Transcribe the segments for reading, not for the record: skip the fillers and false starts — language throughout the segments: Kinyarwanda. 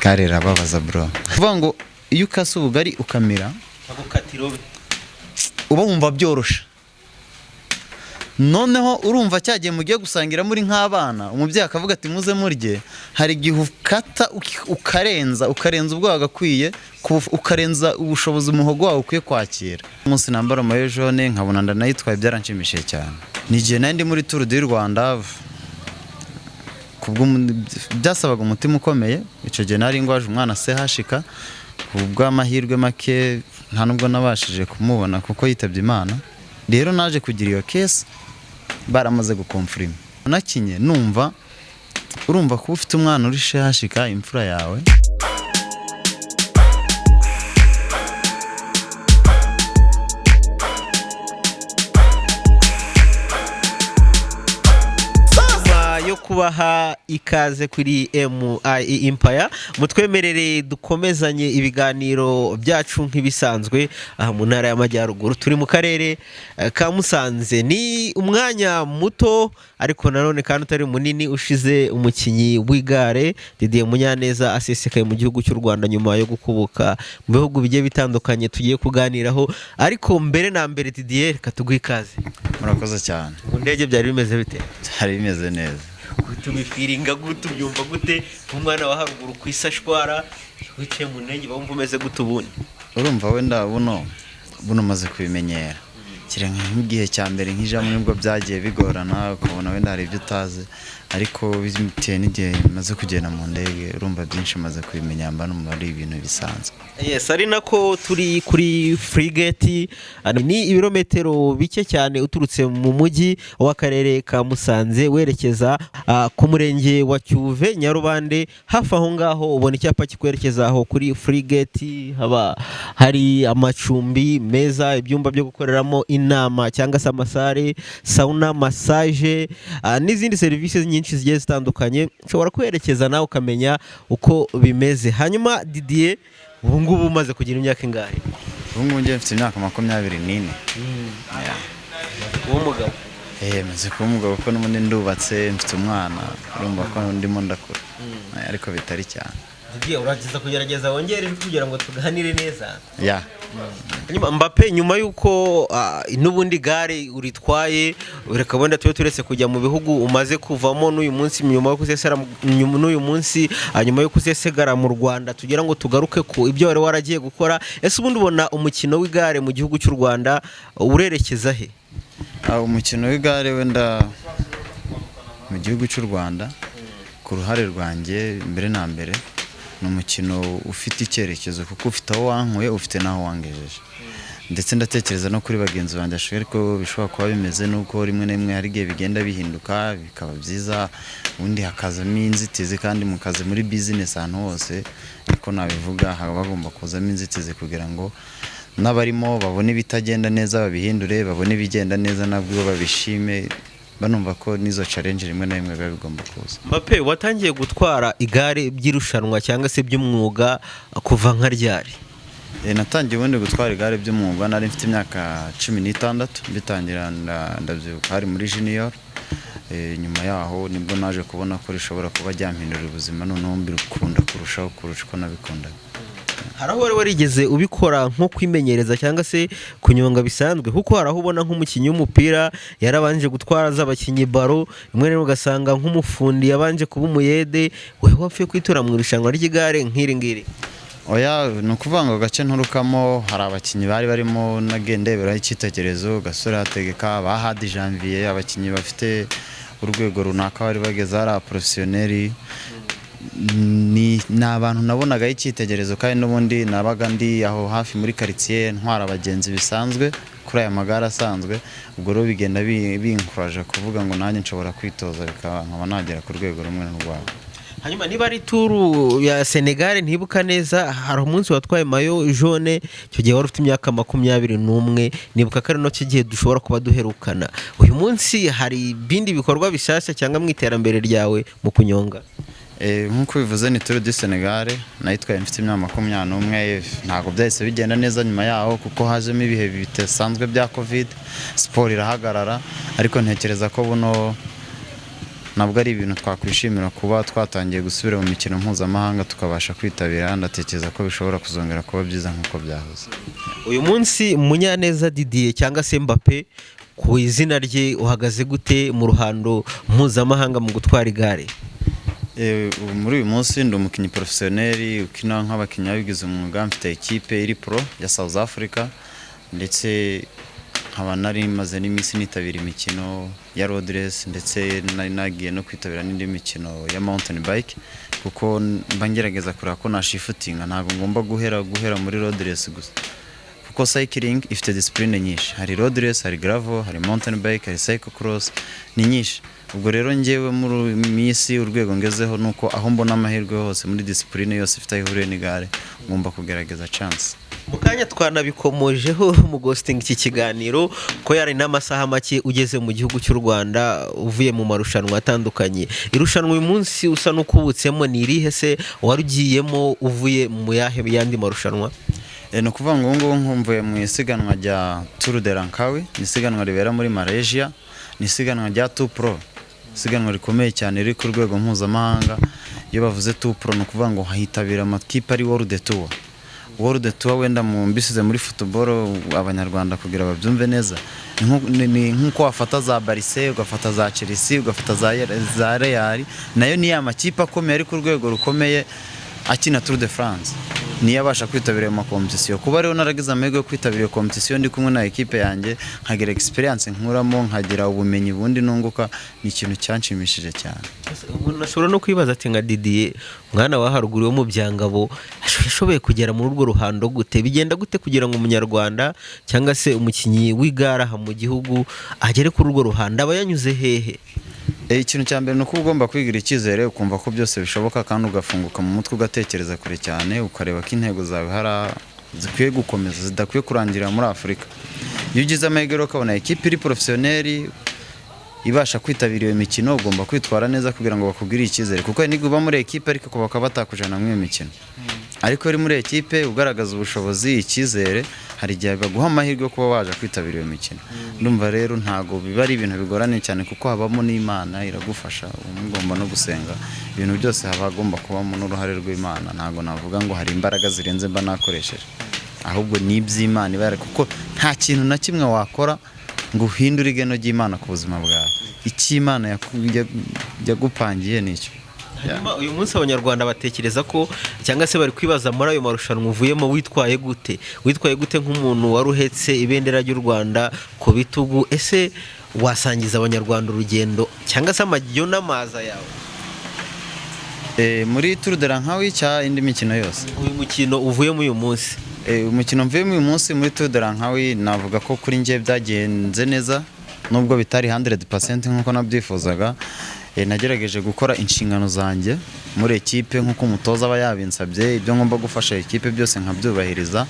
Igare rirababaza, bro. Kuvuga ngo iyo ukase ubugari ukamira, uba wumva byoroshe. Noneho urumva cya gihe mugiye gusangira muri nk'abana, umubyeyi akavuga ati: "Muze murye." Hari igihe ukata ukarenza ubwo wagakwiye, ukarenza ubushobozi umuhogo wawe ukwiye kwakira. Umunsi nambara maillot jaune nkabona ndanayitwaye, byaranshimishije cyane. Ni igihe nari ndi muri Tour du Rwanda, byasabaga umutima ukomeye. Icyo gihe nari ngwaje umwana sehashika. Ku bw'amahirwe make nta nubwo nabashije kumubona kuko yitabye Imana. Rero naje kugira iyo case baramaze guconfirma. Nakinye numva, urumva kuba ufite umwana uri shehashika, imfura yawe. Nyuma yo kubaha ikaze kuri MIE Empire, mutwemerere dukomezanye ibiganiro byacu nk'ibisanzwe. Aha mu Ntara y'Amajyaruguru turi mu karere ka Musanze. Ni umwanya muto ariko nanone kandi utari munini ushize umukinnyi w'igare Didier Munyaneza asesekaye mu gihugu cy'u Rwanda nyuma yo gukubuka mu bihugu bigiye bitandukanye tugiye kuganiraho. Ariko mbere na mbere, Didier, reka tuguhe ikaze. Murakoze cyane. Mu ndege byari bimeze bite? Byari bimeze neza. Tubifeelinga gute, ubyumva gute nk'umwana wa haruguru ku isashwara wicaye mu ndege, wumva umeze gute ubundi? Urumva wenda buno maze kubimenyera. Kira nk'igihe cya mbere nk'ijambo nibwo byagiye bigorana, ukabona wenda hari ibyo utazi, ariko bitewe n'igihe maze kugenda mu ndege, urumva byinshi maze kubimenya, mba numva ari ibintu bisanzwe. Yes, ari nako turi kuri Frigate. Ni ibirometero bike cyane uturutse mu mujyi w'akarere ka Musanze werekeza ku murenge wa Cyuve Nyarubande. Hafi aho ngaho ubona icyapa kikwerekeza aho kuri Frigate. Haba hari amacumbi meza, ibyumba byo gukoreramo inama cyangwa se amasalle, sauna, massage n'izindi serivisi nyinshi zigiye zitandukanye. Ushobora kwerekeza nawe ukamenya uko bimeze. Hanyuma Didier, ubu ngubu umaze kugira imyaka ingahe? Ubu ngubu njye mfite imyaka 24. Uwo mugabo. Maze kuba umugabo kuko n'ubundi ndubatse, mfite umwana. Urumva ko ndimo ndakura, ariko bitari cyane. Didier, uragiza kugerageza wongere ijwi kugira ngo tuganire neza. Ya. Hanyuma Mbappe, nyuma y'uko n'ubundi gare uritwaye, reka wenda tube turetse kujya mu bihugu umaze kuvamo n'uyu munsi nyuma yo kuzesera n'uyu munsi nyuma yo kuzesegara mu Rwanda, tugira ngo tugaruke ku ibyo wari waragiye gukora. Ese ubundi ubona umukino w'igare mu gihugu cy'u Rwanda urerekeza he? Umukino w'igare wenda mu gihugu cy'u Rwanda, ku ruhare rwanjye, mbere na mbere ni umukino ufite icyerekezo, kuko ufite aho wankuye, ufite n'aho wangejeje. Ndetse ndatekereza no kuri bagenzi banjye ariko bishobora kuba bimeze, nuko rimwe na rimwe hari igihe bigenda bihinduka bikaba byiza, ubundi hakazamo inzitizi. Kandi mu kazi, muri business, ahantu hose niko nabivuga, haba hagomba kuzamo inzitizi kugira ngo n'abarimo babone ibitagenda neza babihindure, babone ibigenda neza nabwo babishime. Banumva ko n'izo challenge rimwe na rimwe biba bigomba kuza. Mbappe, watangiye gutwara igare by'irushanwa cyangwa se by'umwuga kuva nka ryari? Natangiye ubundi gutwara igare by'umwuga nari mfite imyaka 16. Mbitangira ndabyibuka hari muri junior. Nyuma yaho nibwo naje kubona ko rishobora kuba ryampindurira ubuzima, noneho mbikunda kurushaho kurusha uko nabikundaga. Hari aho wari warigeze ubikora nko kwimenyereza cyangwa se kunyonga bisanzwe? Kuko hari aho ubona nk'umukinnyi w'umupira yarabanje gutwara abakinnyi ballon, rimwe na rimwe ugasanga nk'umufundi yabanje kuba umuyede. Wowe wapfuye kwitura mu irushanwa ry'igare nk'iri ngiri? Oya, ni ukuvuga ngo agace nturukamo hari abakinnyi bari barimo nagiye ndeberaho icyitegererezo: Gasore Hategeka, ba Hadi Janvier, abakinnyi bafite urwego runaka bari bageze ari abaprofessionnel. Ni abantu nabonagaho icyitegererezo, kandi n'ubundi nabaga ndi aho hafi muri karitsiye ntwara abagenzi bisanzwe kuri aya magare asanzwe. Ubwo rero bigenda binkuraje kuvuga ngo nanjye nshobora kwitoza bikaba nkaba nagera ku rwego rumwe n'urwabo. Hanyuma niba ari Tour ya Senegal, ntibuka neza, hari umunsi watwaye maillot jaune. Icyo gihe wari ufite imyaka 21. Nibuka ko ari nacyo gihe dushobora kuba duherukana. Uyu munsi hari ibindi bikorwa bishyashya cyangwa mu iterambere ryawe mu kunyonga? Nk'uko bivuze, ni Tour du Senegal nayitwaye mfite imyaka 21. Ntabwo byahise bigenda neza nyuma yaho kuko hajemo ibihe bidasanzwe bya Covid, siporo irahagarara. Ariko ntekereza ko buno Nabwo ari ibintu twakwishimira kuba twatangiye gusubira mu mikino mpuzamahanga, tukabasha kwitabira. Ndatekereza ko bishobora kuzongera kuba byiza nk'uko byahoze. Uyu munsi Munyaneza Didier, cyangwa se Mbappe ku izina rye, uhagaze gute mu ruhando mpuzamahanga mu gutwara igare? Ubu muri uyu munsi ndi umukinnyi professionnel ukina nk'abakinnyi babigize umwuga. Mfite ikipe iri pro ya South Africa, ndetse nkaba nari maze n'iminsi nitabira imikino ya road race, ndetse nari nagiye no kwitabira n'indi mikino ya mountain bike, kuko mba ngerageza kureba ko nashifutinga. Ntabwo ngomba guhera muri road race gusa, kuko cycling ifite discipline nyinshi: hari road race, hari gravel, hari mountain bike, hari cyclocross, ni nyinshi. Ubwo rero njyewe muri iyi minsi urwego ngezeho ni uko aho mbona amahirwe hose muri discipline yose ifite aho ihuriye n'igare, ngomba kugerageza chance. Mu kanya twanabikomojeho mu gositinga iki kiganiro ko yari n'amasaha make ugeze mu gihugu cy'u Rwanda uvuye mu marushanwa atandukanye. Irushanwa uyu munsi usa n'ukubutsemo ni irihe se? Wari ugiyemo uvuye mu yahe yandi marushanwa? Ni ukuvuga ngo ubu ngubu nkumvuye mu isiganwa rya Tour de Langkawi. Ni isiganwa ribera muri Malaysia, ni isiganwa rya Tour Pro, isiganwa rikomeye cyane riri ku rwego mpuzamahanga. Iyo bavuze Tour Pro, ni ukuvuga ngo hitabira amakipe ari World Tour. World Tour, wenda mu mbisize muri football Abanyarwanda kugira babyumve neza, ni nk'uko wafata za Barca, ugafata za Chelsea, ugafata za Real. Nayo ni ya makipe akomeye ari ku rwego rukomeye akina Tour de France, niyo abasha kwitabira ayo makompetisiyo. Kuba rero naragize amahirwe yo kwitabira iyo kompetisiyo ndi kumwe na ekipe yanjye, nkagira experience nkuramo, nkagira ubumenyi bundi nunguka, ni ikintu cyanshimishije cyane. Umuntu ashobora no kwibaza ati: "Nka Didier, mwana wa haruguru wo mu Byangabo, yashoboye kugera muri urwo ruhando gute? Bigenda gute kugira ngo Umunyarwanda cyangwa se umukinnyi w'igare aha mu gihugu agere kuri urwo ruhando? Aba yanyuze hehe?" Ikintu cya mbere ni uko ugomba kwigira icyizere, ukumva ko byose bishoboka, kandi ugafunguka mu mutwe, ugatekereza kure cyane, ukareba ko intego zawe hari zikwiye gukomeza, zidakwiye kurangirira muri Afurika. Iyo ugize amahirwe rero ukabona ikipe iri professionnel ibasha kwitabira iyo mikino, ugomba kwitwara neza kugira ngo bakugirire icyizere, kuko hari n'igihe uba muri ekipe ariko bakaba batakujana muri iyo mikino. Ariko uri muri ekipe ugaragaza ubushobozi, icyizere, hari igihe baguha amahirwe yo kuba waje kwitabira iyo mikino. Ndumva rero ntabwo biba ari ibintu bigoranye cyane, kuko habamo n'Imana iragufasha. Uba mugomba no gusenga, ibintu byose haba hagomba kubamo n'uruhare rw'Imana. Ntabwo navuga ngo hari imbaraga zirenze mba nakoresheje, ahubwo ni iby'Imana iba kuko nta kintu na kimwe wakora ngo uhindure igeno ry'Imana ku buzima bwawe. Icyo Imana yagupangiye nicyo. Hanyuma uyu munsi Abanyarwanda batekereza ko, cyangwa se bari kwibaza, muri ayo marushanwa uvuyemo witwaye gute? Witwaye gute nk'umuntu wari uhetse ibendera ry'u Rwanda ku bitugu? Ese wasangiza Abanyarwanda urugendo cyangwa se amajyo n'amaza yawe? Muri Tour de Langkawi cya indi mikino yose? Uyu mukino uvuyemo uyu munsi. Umukino mvuyemo uyu munsi muri Tour de Langkawi, navuga ko kuri njye byagenze neza, nubwo bitari 100% nk'uko nabyifuzaga. Nagerageje gukora inshingano zanjye muri ekipe nk'uko umutoza aba yabinsabye, ibyo ngomba gufasha ekipe byose nkabyubahiriza.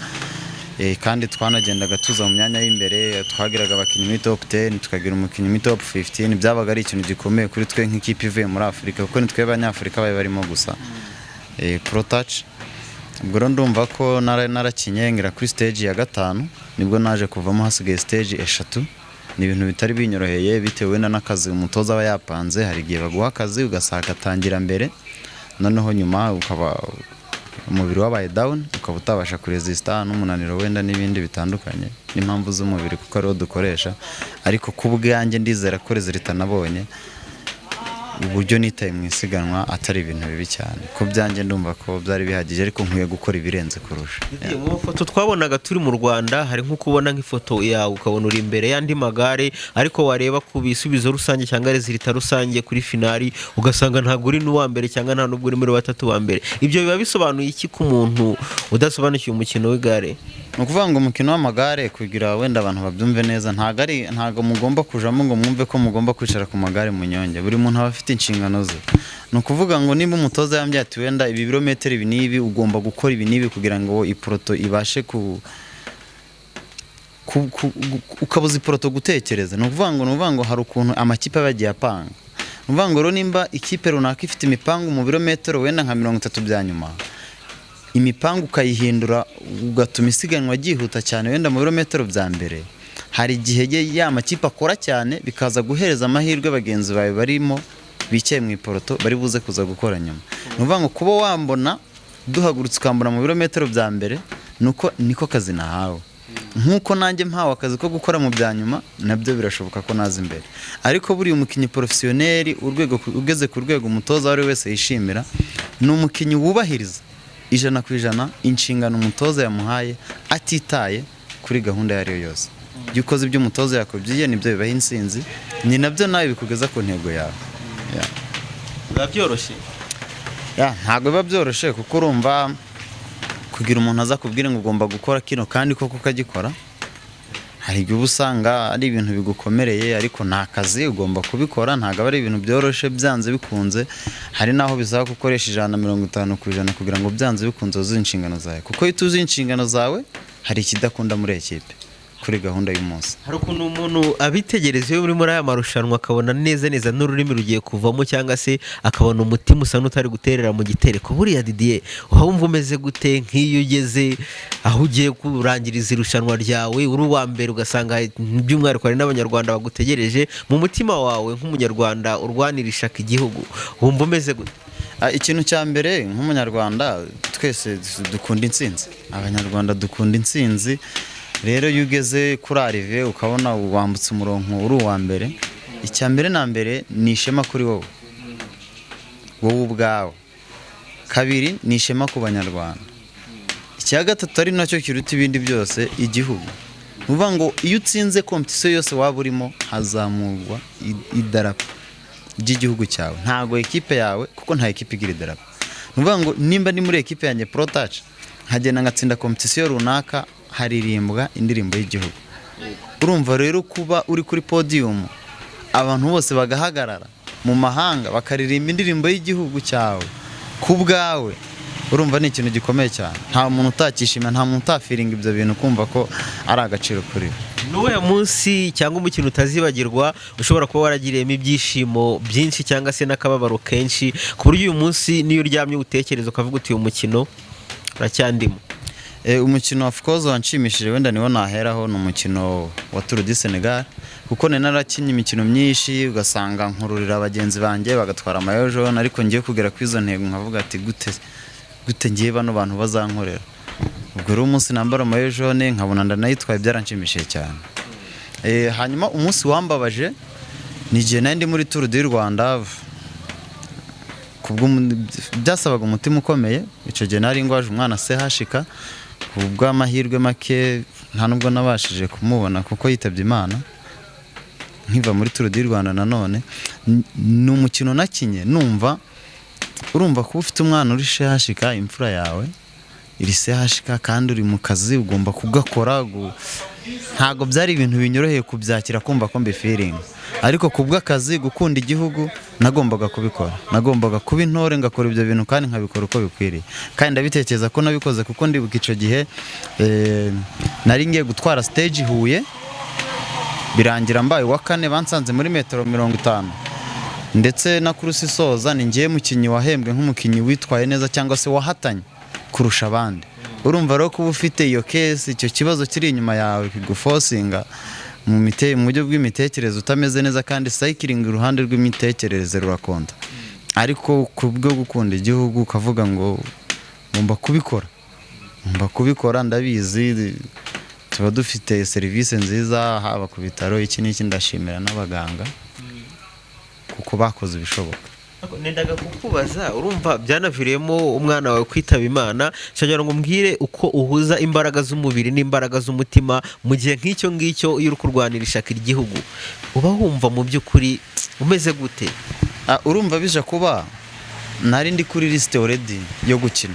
Kandi twanagendaga tuza mu myanya y'imbere, twagiraga abakinnyi muri top 10, tukagira umukinnyi muri top 15. Byabaga ari ikintu gikomeye kuri twe nk'ikipe ivuye muri Afurika, kuko ni twe Abanyafurika bari barimo gusa. Pro Touch. Ubwo rero ndumva ko narakinye ngera kuri stage ya gatanu, nibwo naje kuvamo hasigaye stage eshatu. Ni ibintu bitari binyoroheye bitewe n'akazi umutoza aba yapanze. Hari igihe baguha akazi ugasanga gatangira mbere, noneho nyuma ukaba umubiri wabaye down, ukaba utabasha kuresista n'umunaniro wenda n'ibindi bitandukanye n'impamvu z'umubiri, kuko ariwo dukoresha. Ariko ku bwanjye ndizera ko résultat nabonye, uburyo nitaye mu isiganwa, atari ibintu bibi cyane. Ku byanjye ndumva ko byari bihagije, ariko nkwiye gukora ibirenze kurusha. Mu mafoto twabonaga turi mu Rwanda, hari nko kubona nk'ifoto yawe ukabona uri imbere y'andi magare, ariko wareba ku bisubizo rusange cyangwa résultat rusange kuri finale, ugasanga ntabwo uri n'uwa mbere cyangwa nta n'ubwo uri muri batatu ba mbere. Ibyo biba bisobanuye iki ku muntu udasobanukiwe umukino w'igare? Ni ukuvuga ngo umukino w'amagare, kugira wenda abantu babyumve neza, ntabwo mugomba kujamo ngo mwumve ko mugomba kwicara ku magare munyonge. Buri muntu aba afite inshingano ze. Ni ukuvuga ngo niba umutoza yambwiye ati: "Wenda ibi birometero ibi n'ibi ugomba gukora ibi n'ibi kugira ngo ipeloton ibashe ku ukabuza ipeloton gutekereza," ni ukuvuga ngo hari ukuntu amakipe aba yagiye apanga. Ni ukuvuga ngo rero nimba ikipe runaka ifite imipangu mu birometero wenda nka 30 bya nyuma, imipangu ukayihindura, ugatuma isiganwa ryihuta cyane wenda mu birometero bya mbere, hari igihe ya makipe akora cyane bikaza guhereza amahirwe bagenzi bawe barimo. Bicaye mu ipeloton, bari buze kuza gukora nyuma. Ni ukuvuga ngo kuba wambona duhagurutse, ukambona mu birometero bya mbere, nuko niko kazi nahawe. Nk'uko nanjye mpawe akazi ko gukora mu bya nyuma, nabyo birashoboka ko naza imbere. Ariko buriya umukinnyi professionnel, urwego ugeze ku rwego umutoza uwo ari we wese yishimira, ni umukinnyi wubahiriza 100% inshingano umutoza yamuhaye, atitaye kuri gahunda iyo ari yo yose. Iyo ukoze ibyo umutoza yakubwiye, nibyo bibaha intsinzi, ni nabyo nawe bikugeza ku ntego yawe. Yeah. Biba byoroshye? Yeah, ntabwo biba byoroshye, kuko urumva kugira umuntu aza kubwira ngo ugomba gukora kino kandi koko ukagikora, hari igihe uba usanga ari ibintu bigukomereye, ariko ni akazi, ugomba kubikora. Ntabwo aba ari ibintu byoroshye. Byanze bikunze hari n'aho bisaba gukoresha 150% kugira ngo byanze bikunze wuzuze inshingano zawe, kuko iyo utuzuye inshingano zawe hari ikidakunda muri ekipe kuri gahunda y'umunsi. Hari ukuntu umuntu abitegereza iyo uri muri aya marushanwa, akabona neza neza n'ururimi rugiye kuvamo, cyangwa se akabona umutima usa n'utari guterera mu gitereko. Buriya Didier, uba wumva umeze gute nk'iyo ugeze aho ugiye kurangiriza irushanwa ryawe uri uwa mbere, ugasanga by'umwihariko hari n'Abanyarwanda bagutegereje? Mu mutima wawe nk'Umunyarwanda urwanira ishaka igihugu, wumva umeze gute? Ikintu cya mbere, nk'Umunyarwanda, twese dukunda intsinzi. Abanyarwanda dukunda intsinzi. Rero iyo ugeze kuri arrivée ukabona wambutse umurongo uri uwa mbere, icya mbere na mbere ni ishema kuri wowe, wowe ubwawe. Kabiri, ni ishema ku Banyarwanda. Icya gatatu, ari nacyo kiruta ibindi byose, igihugu. Ni ukuvuga ngo iyo utsinze compétition yose waba urimo, hazamurwa idarapo ry'igihugu cyawe, ntago ekipe yawe, kuko nta ekipe igira idarapo. Ni ukuvuga ngo nimba ndi muri ekipe yanjye Pro Touch, nkagenda ngatsinda compétition runaka, haririmbwa indirimbo y'igihugu. Urumva rero kuba uri kuri podium, abantu bose bagahagarara mu mahanga bakaririmba indirimbo y'igihugu cyawe ku bwawe, urumva ni ikintu gikomeye cyane. Nta muntu utakishimira, nta muntu utafiringa ibyo bintu, kumva ko ari agaciro kuri we. Ni uwuhe munsi cyangwa umukino utazibagirwa ushobora kuba waragiriyemo ibyishimo byinshi cyangwa se n'akababaro kenshi, ku buryo uyu munsi niyo uryamye utekereza ukavuga uti: "Uyu mukino uracyandimo"? Umukino of course wanshimishije, wenda niwo naheraho, ni umukino wa Tour du Senegal, kuko nari narakinnye imikino myinshi, ugasanga nkururira bagenzi banjye bagatwara maillot jaune, ariko ngiye kugera kuri izo ntego nkavuga ati: "Gute, gute ngiye bano bantu bazankorera?" Ubwo rero umunsi nambara maillot jaune nkabona ndanayitwaye, byaranshimishije cyane. Hanyuma umunsi wambabaje ni igihe nari ndi muri Tour du Rwanda. Byasabaga umutima ukomeye. Icyo gihe nari ngwaje umwana sehashika. Ku bw'amahirwe make nta nubwo nabashije kumubona, kuko yitabye Imana nkiva muri Tour du Rwanda. Nanone ni umukino nakinye numva, urumva kuba ufite umwana uri sehashika, imfura yawe iri sehashika, kandi uri mu kazi ugomba kugakora, ntabwo byari ibintu binyoroheye kubyakira, kumva ko mbifiringa, ariko ku bw'akazi, gukunda igihugu, nagombaga kubikora. Nagombaga kuba intore ngakora ibyo bintu kandi nkabikora uko bikwiriye, kandi ndabitekereza ko nabikoze, kuko ndibuka icyo gihe nari ngiye gutwara stage i Huye, birangira mbaye uwa kane, bansanze muri metero 50. Ndetse na course isoza ni ngiye mukinnyi wahembwe nk'umukinnyi witwaye neza cyangwa se wahatanye kurusha abandi. Urumva rero kuba ufite iyo case, icyo kibazo kiri inyuma yawe kigufosinga mu buryo bw'imitekerereze utameze neza, kandi cycling iruhande rw'imitekerereze rurakonda, ariko ku bwo gukunda igihugu ukavuga ngo ngomba kubikora, ngomba kubikora. Ndabizi tuba dufite serivisi nziza haba ku bitaro, iki n'iki, ndashimira n'abaganga kuko bakoze ibishoboka. Nendaga kukubaza, urumva byanaviriyemo umwana wawe kwitaba Imana, cyangwa ngo umbwire uko uhuza imbaraga z'umubiri n'imbaraga z'umutima mu gihe nk'icyo ngicyo. Iyo uri kurwanira ishaka igihugu, uba wumva mu by'ukuri umeze gute? Urumva bija kuba nari ndi kuri liste already yo gukina,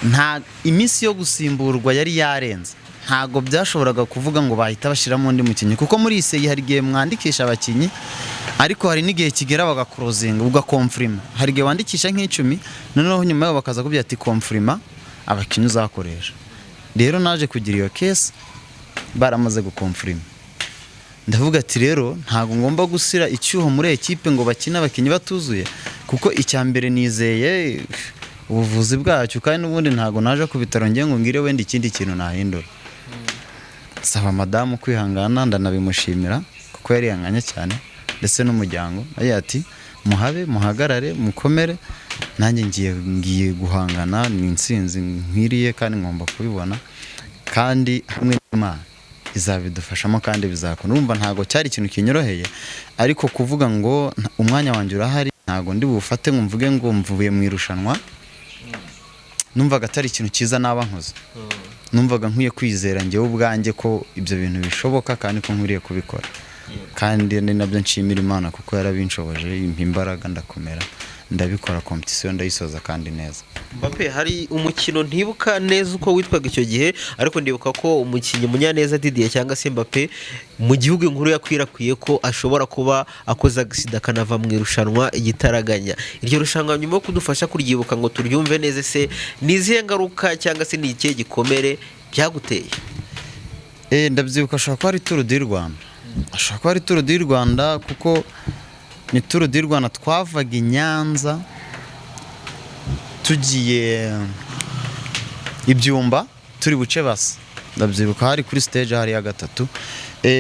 nta iminsi yo gusimburwa yari yarenze. Ntabwo byashoboraga kuvuga ngo bahita bashyiramo undi mukinnyi, kuko muri iyi série hari igihe mwandikisha abakinnyi, ariko hari n'igihe kigera bagakorozinga, ugakomfirima. Hari igihe wandikisha nk'icumi, noneho nyuma yaho bakaza kubwira ati: "Komfirima abakinnyi uzakoresha." Rero naje kugira iyo case baramaze gukomfirima. Ndavuga ati: "Rero ntabwo ngomba gusira icyuho muri ekipe ngo bakine abakinnyi batuzuye, kuko icya mbere nizeye ubuvuzi bwacu, kandi n'ubundi ntabwo naje ku bitaro ngiye ngo ngire wenda ikindi kintu nahindura." Saba madamu kwihangana, ndanabimushimira kuko yarihanganye cyane, ndetse n'umuryango. Agira ati: Muhabe muhagarare, mukomere, nanjye ngiye guhangana, ni intsinzi nkwiriye kandi ngomba kubibona, kandi hamwe n'Imana izabidufashamo kandi bizakunda. Urumva ntabwo cyari ikintu kinyoroheye, ariko kuvuga ngo umwanya wanjye urahari, ntabwo ndi bufate ngo mvuge ngo mvuye mu irushanwa, numvaga atari ikintu cyiza naba nkoze. Numvaga nkwiye kwizera njyewe ubwanjye ko ibyo bintu bishoboka kandi ko nkwiriye kubikora, kandi ni nabyo nshimira Imana kuko yarabinshoboje, impa imbaraga, ndakomera, ndabikora, competition ndayisoza kandi neza. Mbappe, hari umukino ntibuka neza uko witwaga icyo gihe, ariko ndibuka ko umukinnyi Munyaneza Didier cyangwa se Mbappe, mu gihugu inkuru yakwirakwiye ko ashobora kuba akoze agisida akanava mu irushanwa igitaraganya. Iryo rushanwa, nyuma yo kudufasha kuryibuka ngo turyumve neza, se ni izihe ngaruka cyangwa se ni ikihe gikomere byaguteye? Ndabyibuka, ashobora kuba ari Tour du Rwanda, ashobora kuba ari Tour du Rwanda, kuko ni Tour du Rwanda twavaga i Nyanza tugiye ibyumba, turi buce basa. Ndabyibuka hari kuri stage hari ya gatatu.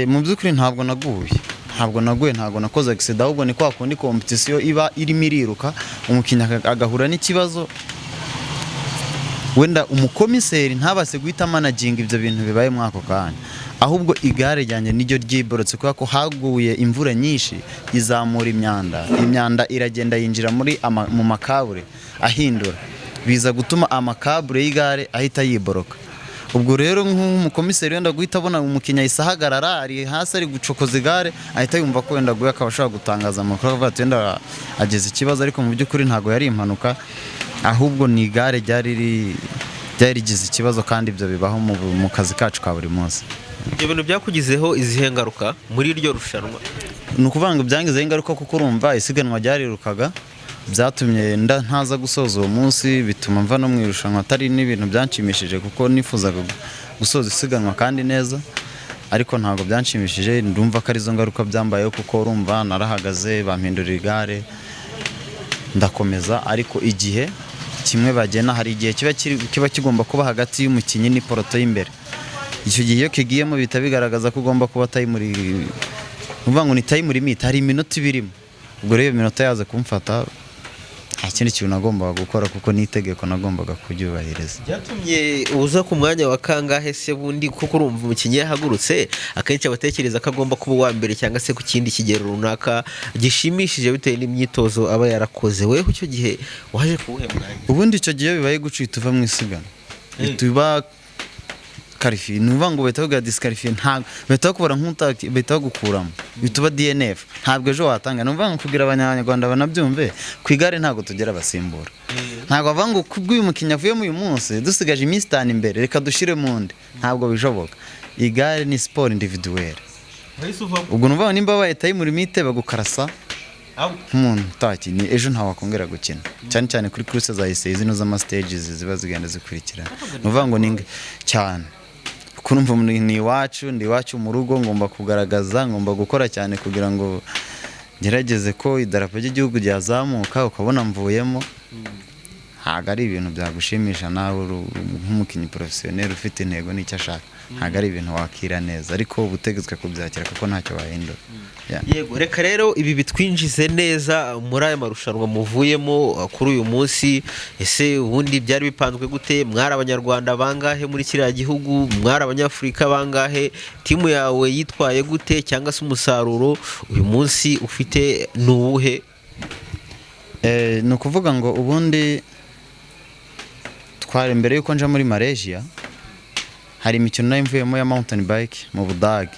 Mu by'ukuri ntabwo naguye, ntabwo naguye, ntabwo nakoze accident, ahubwo ni kwa kundi competition iba irimo iriruka, umukinnyi agahura n'ikibazo, wenda umukomiseri ntabase guhita managinga ibyo bintu bibaye muri ako kanya, ahubwo igare ryanjye niryo ryiborotse kubera ko haguye imvura nyinshi izamura imyanda, imyanda iragenda yinjira mu makabure ahindura, biza gutuma amakabure y'igare ahita yiboroka. Ubwo rero nk'umukomiseri wenda guhita abona umukinnyi ahise ahagarara, ari hasi ari gucokoza igare, ahita yumva ko wenda aguye, akaba ashobora gutangaza amakuru akavuga ati wenda agize ikibazo, ariko mu by'ukuri ntabwo yari impanuka, ahubwo ni igare ryari rigize ikibazo, kandi ibyo bibaho mu kazi kacu ka buri munsi. Ibyo bintu byakugizeho izihe ngaruka muri iryo rushanwa? Ni ukuvuga ngo byangizeho ingaruka kuko urumva isiganwa ryarirukaga, byatumye ntaza gusoza uwo munsi, bituma mva no mu irushanwa, atari n'ibintu byanshimishije kuko nifuzaga gusoza isiganwa kandi neza, ariko ntabwo byanshimishije. Ndumva ko arizo ngaruka byambayeho, kuko urumva narahagaze bampindurira igare ndakomeza, ariko igihe kimwe bagena hari igihe kiba kigomba kuba hagati y'umukinnyi n'ipeloton y'imbere. Icyo gihe iyo kigiyemo bihita bigaragaza ko ugomba kuba time, ni ukuvuga ngo ni time limit, hari iminota ibirimo. Ubwo rero iyo minota yaza kumfata, nta kindi kintu nagombaga gukora kuko n'itegeko nagombaga kuryubahiriza. Byatumye uza ku mwanya wa kangahe se bundi? Kuko urumva umukinnyi yahagurutse akenshi aba atekereza ko agomba kuba uwa mbere cyangwa se ku kindi kigero runaka gishimishije bitewe n'imyitozo aba yarakoze. Weho icyo gihe waje kuwuhe mwanya? Ubundi icyo gihe bibaye gucita uva mu isiganwa, tuba qualifié, ni ukuvuga ngo bahita baguha disqualifié, ntabwo bahita bakubara nk'utaki, bahita bagukuramo, bihita uba DNF, ntabwo ejo watanga. Ni ukuvuga ngo kugira Abanyarwanda banabyumve, ku igare ntabwo tugera abasimbura, ntabwo bavuga ngo kubw'uyu mukinnyi avuyemo uyu munsi dusigaje iminsi 5 imbere reka dushyiremo undi, ntabwo bishoboka. Igare ni siporo individuelle. Ubwo ni ukuvuga ngo nimba babaye time limit bagukarasa nk'umuntu utakinnye, ejo ntawe wakongera gukina, cyane cyane kuri course za essai zino z'ama stages ziba zigenda zikurikirana. Ni ukuvuga ngo ni cyane kuko urumva ni iwacu, ndi iwacu mu rugo, ngomba kugaragaza, ngomba gukora cyane kugira ngo ngerageze ko idarapo ry'igihugu ryazamuka, ukabona mvuyemo, ntabwo ari ibintu byagushimisha nawe nk'umukinnyi professionnel ufite intego n'icyo ashaka, ntabwo ari ibintu wakira neza, ariko uba utegetswe kubyakira kuko ntacyo wahindura. Yeah. Yego, reka rero ibi bitwinjize neza muri aya marushanwa muvuyemo kuri uyu munsi. Ese ubundi byari bipanzwe gute? Mwari Abanyarwanda bangahe muri kiriya gihugu? Mwari Abanyafurika bangahe? Timu yawe yitwaye gute, cyangwa se umusaruro uyu munsi ufite ni uwuhe? Ni ukuvuga ngo ubundi twari mbere yuko nja muri Malaysia, hari imikino nari mvuyemo ya mountain bike mu Budage.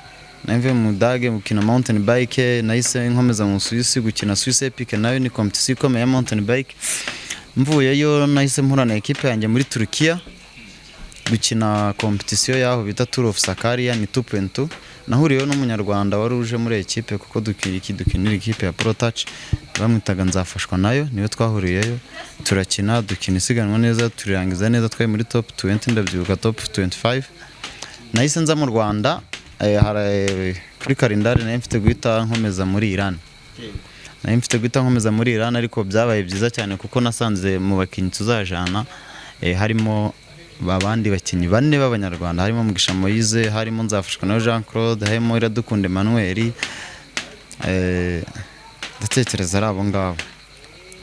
Nari mvuye mu Budage gukina mountain bike, nahise nkomeza mu Suisse gukina Swiss Epic, nayo ni competition ikomeye ya mountain bike. Mvuyeyo nahise mpura na equipe yanjye muri Turukiya gukina competition yaho bita Tour of Sakarya, ni 2.2. Nahuriyeyo n'Umunyarwanda wari uje muri equipe kuko dukinira ikipe ya Pro Touch, bamwitaga Nzafashwa nayo, niwe twahuriyeyo turakina, dukina isiganwa neza, turirangiza neza, twari muri top 20, ndabyibuka top 25. Nahise nza mu Rwanda, kuri kalendari nari mfite guhita nkomeza muri Iran, nari mfite guhita nkomeza muri Iran, ariko byabaye byiza cyane kuko nasanze mu bakinnyi tuzajana harimo abandi bakinnyi bane b'Abanyarwanda, harimo Mugisha Moise, harimo Nzafashwa na Jean Claude, harimo Iradukunda Emmanuel. Ndatekereza ari abo ngabo.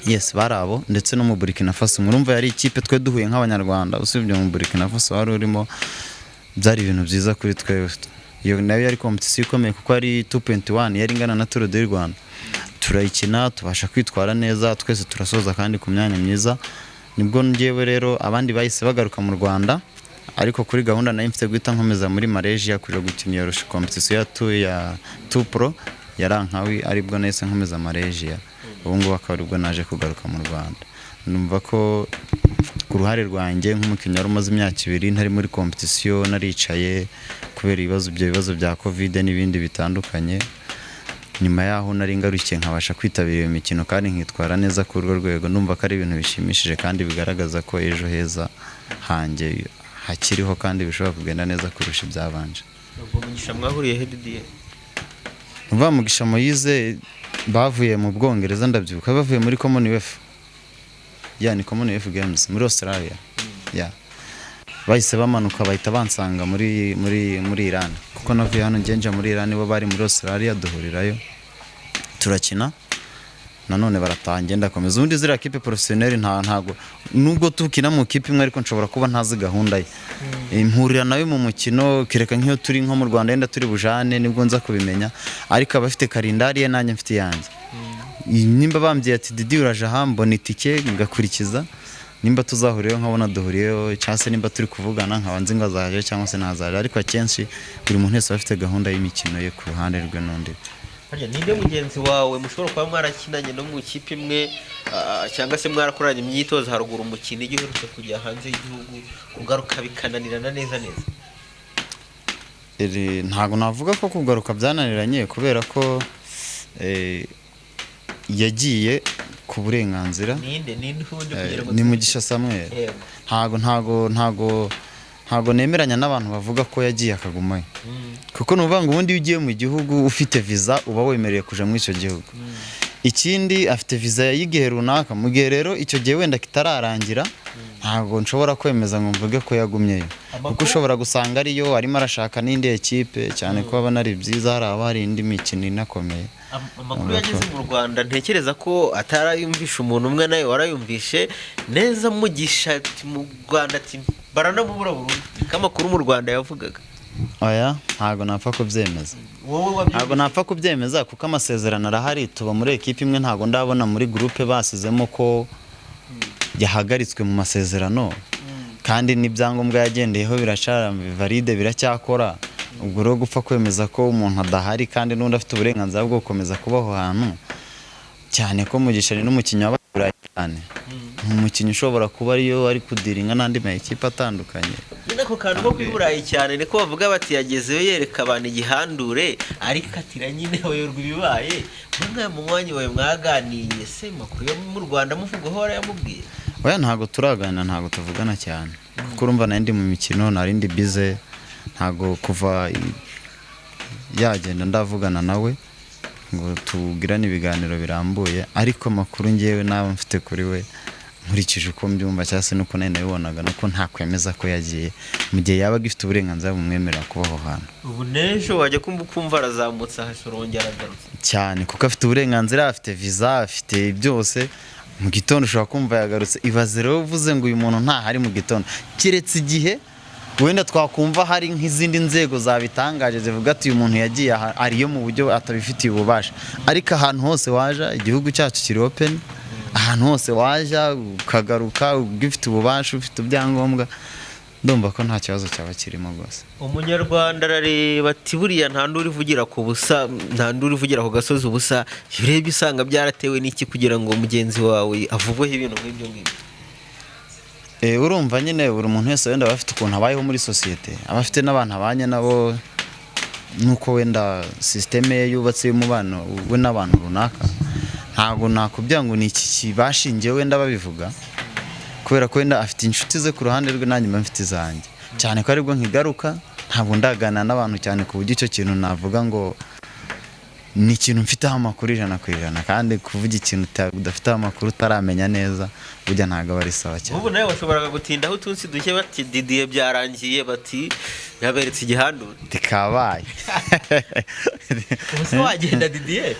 Yes, bari abo, ndetse no mu Burkina Faso. Murumva yari ikipe twe duhuye nk'Abanyarwanda, usibye mu Burkina Faso wari urimo, byari ibintu byiza kuri twe. Iyo nayo yari competition ikomeye kuko ari 2.1, yari ingana na Tour du Rwanda. Turayikina, tubasha kwitwara neza twese, turasoza kandi ku myanya myiza. Nibwo ngewe rero abandi bahise bagaruka mu Rwanda, ariko kuri gahunda nari mfite guhita nkomeza muri Malaysia kuja gukina iyo competition ya 2 Pro ya Langkawi, aribwo nahise nkomeza Malaysia. Ubu ngubu akaba aribwo naje kugaruka mu Rwanda. Numva ko ku ruhare rwanjye nk'umukinnyi wari umaze imyaka 2 ntari muri competition, naricaye kubera ibyo bibazo bya Covid n'ibindi bitandukanye, nyuma yaho nari ngarukiye nkabasha kwitabira iyo mikino kandi nkitwara neza kuri urwo rwego, ndumva ko ari ibintu bishimishije kandi bigaragaza ko ejo heza hanjye hakiriho kandi bishobora kugenda neza kurusha ibyabanje. Ubwo Mugisha mwahuriye he, Didier? Uva Mugisha Moise bavuye mu Bwongereza, ndabyibuka bavuye muri Commonwealth, ya ni Commonwealth Games muri Australia, ya bahise bamanuka bahita bansanga muri Iran, kuko navuye hano ngenja muri Iran, bo bari muri Australia, duhurirayo turakina nanone barataha, ngenda ndakomeza. Ubundi ziriya kipe professionnel ntago nubwo tukina mu kipe imwe, ariko nshobora kuba ntazi gahunda ye, mpurira nawe mu mukino kereka nk'iyo turi nko mu Rwanda yenda turi bujane nibwo nza kubimenya, ariko aba afite calendrier ye nanjye mfite iyanjye. Nimba bambwiye ati Didi uraje aha, mbona itike ngakurikiza, nimba tuzahuriyeho nkabona duhuriyeho, cyangwa se nimba turi kuvugana nkaba nzi ngo azaje cyangwa se ntazaje, ariko akenshi buri muntu wese aba afite gahunda y'imikino ye ku ruhande rwe n'undi. Harya ninde mugenzi wawe mushobora kuba mwarakinanye no mu ikipe imwe, cyangwa se mwarakoranye imyitozo haruguru umukino, igihe uherutse kujya hanze y'igihugu kugaruka bikananirana neza neza? Ntabwo navuga ko kugaruka byananiranye, kubera ko yagiye ku burenganzira. Ninde ubundi kugira ngo Ni Mugisha Samuel. Yego. Ntago nemeranya n'abantu bavuga ko yagiye akagumayo, kuko ni ukuvuga ngo ubundi iyo ugiye mu gihugu ufite visa uba wemerewe kuja muri icyo gihugu. Ikindi, afite visa y'igihe runaka, mu gihe rero icyo gihe wenda kitararangira, ntabwo nshobora kwemeza ngo mvuge ko yagumyeyo, kuko ushobora gusanga ariyo arimo arashaka n'indi ekipe, cyane ko aba ari byiza hari aba hari indi mikino inakomeye. Amakuru yageze mu Rwanda ntekereza ko atarayumvisha umuntu umwe, nawe warayumvishe neza. Mugisha ati mu Rwanda ati baranamubura burundu, niko amakuru mu Rwanda yavugaga. Oya, ntabwo napfa kubyemeza. Wowe Ntabwo wabyumvise? napfa kubyemeza kuko amasezerano arahari, tuba muri ekipe imwe, ntabwo ndabona muri groupe basizemo ko yahagaritswe mu masezerano, kandi n'ibyangombwa yagendeyeho biracara valide, biracyakora. Ubwo rero gupfa kwemeza ko umuntu adahari kandi n'undi afite uburenganzira bwo gukomeza kuba aho hantu, cyane ko Mugisha ni n'umukinnyi wabaye cyane, ni umukinnyi ushobora kuba ariyo ari kudiringa n'andi ma ekipe atandukanye. Nyine ako kantu ko kuri Burayi cyane niko bavuga bati yagezeyo yereka abantu igihandure, ariko atira nyine wayorwa ibibaye. Mwe mu mwanya wawe mwaganiye se, makuru yo mu Rwanda muvugaho warayamubwiye? Oya, ntabwo turaganira, ntabwo tuvugana cyane, kuko urumva nari ndi mu mikino, nari ndi bize, ntabwo kuva yagenda ndavugana nawe ngo tugirane ibiganiro birambuye. Ariko amakuru ngewe naba mfite kuri we, nkurikije uko mbyumva cyangwa se nuko nari nabibonaga, nuko ntakwemeza ko yagiye mu gihe yaba agifite uburenganzira bumwemerera kuba aho hantu. Ubu n'ejo wajya kumva ukumva arazamutse ahashorongera aragarutse. Cyane, kuko afite uburenganzira, afite visa, afite byose. Mu gitondo ushobora kumva yagarutse. Ibaze rero uvuze ngo uyu muntu ntahari mu gitondo, keretse igihe wenda twakumva hari nk'izindi nzego zabitangaje zivuga ati uyu muntu yagiye aha, ariyo mu buryo atabifitiye ububasha. Ariko ahantu hose waja, igihugu cyacu kiri open, ahantu hose waja ukagaruka ugifite ububasha, ufite ibyangombwa, ndumva ko nta kibazo cyaba kirimo rwose. Umunyarwanda arareba ati buriya nta nduru ivugira ku busa, nta nduru ivugira ku gasozi ubusa. Iyo urebye usanga byaratewe n'iki kugira ngo mugenzi wawe avugweho ibintu nk'ibyo ngibyo? Urumva nyine buri muntu wese wenda aba afite ukuntu abayeho muri sosiyete, aba afite n'abantu abanye nabo, nuko wenda système ye yubatse y'umubano we n'abantu runaka. Ntabwo nakubwira ngo ni iki kibashingiye wenda babivuga, kubera ko wenda afite inshuti ze ku ruhande rwe, nanjye mba mfite izanjye, cyane ko aribwo nkigaruka, ntabwo ndaganira n'abantu cyane ku buryo icyo kintu navuga ngo ni ikintu mfiteho amakuru 100%. Kandi kuvuga ikintu udafiteho amakuru, utaramenya neza, burya ntabwo aba ari sawa cyane. Ubu nawe washoboraga gutindaho utunsi duke bati Didier byarangiye, bati yaberetse igihandure. Tikabaye. Ubu se wagenda Didier?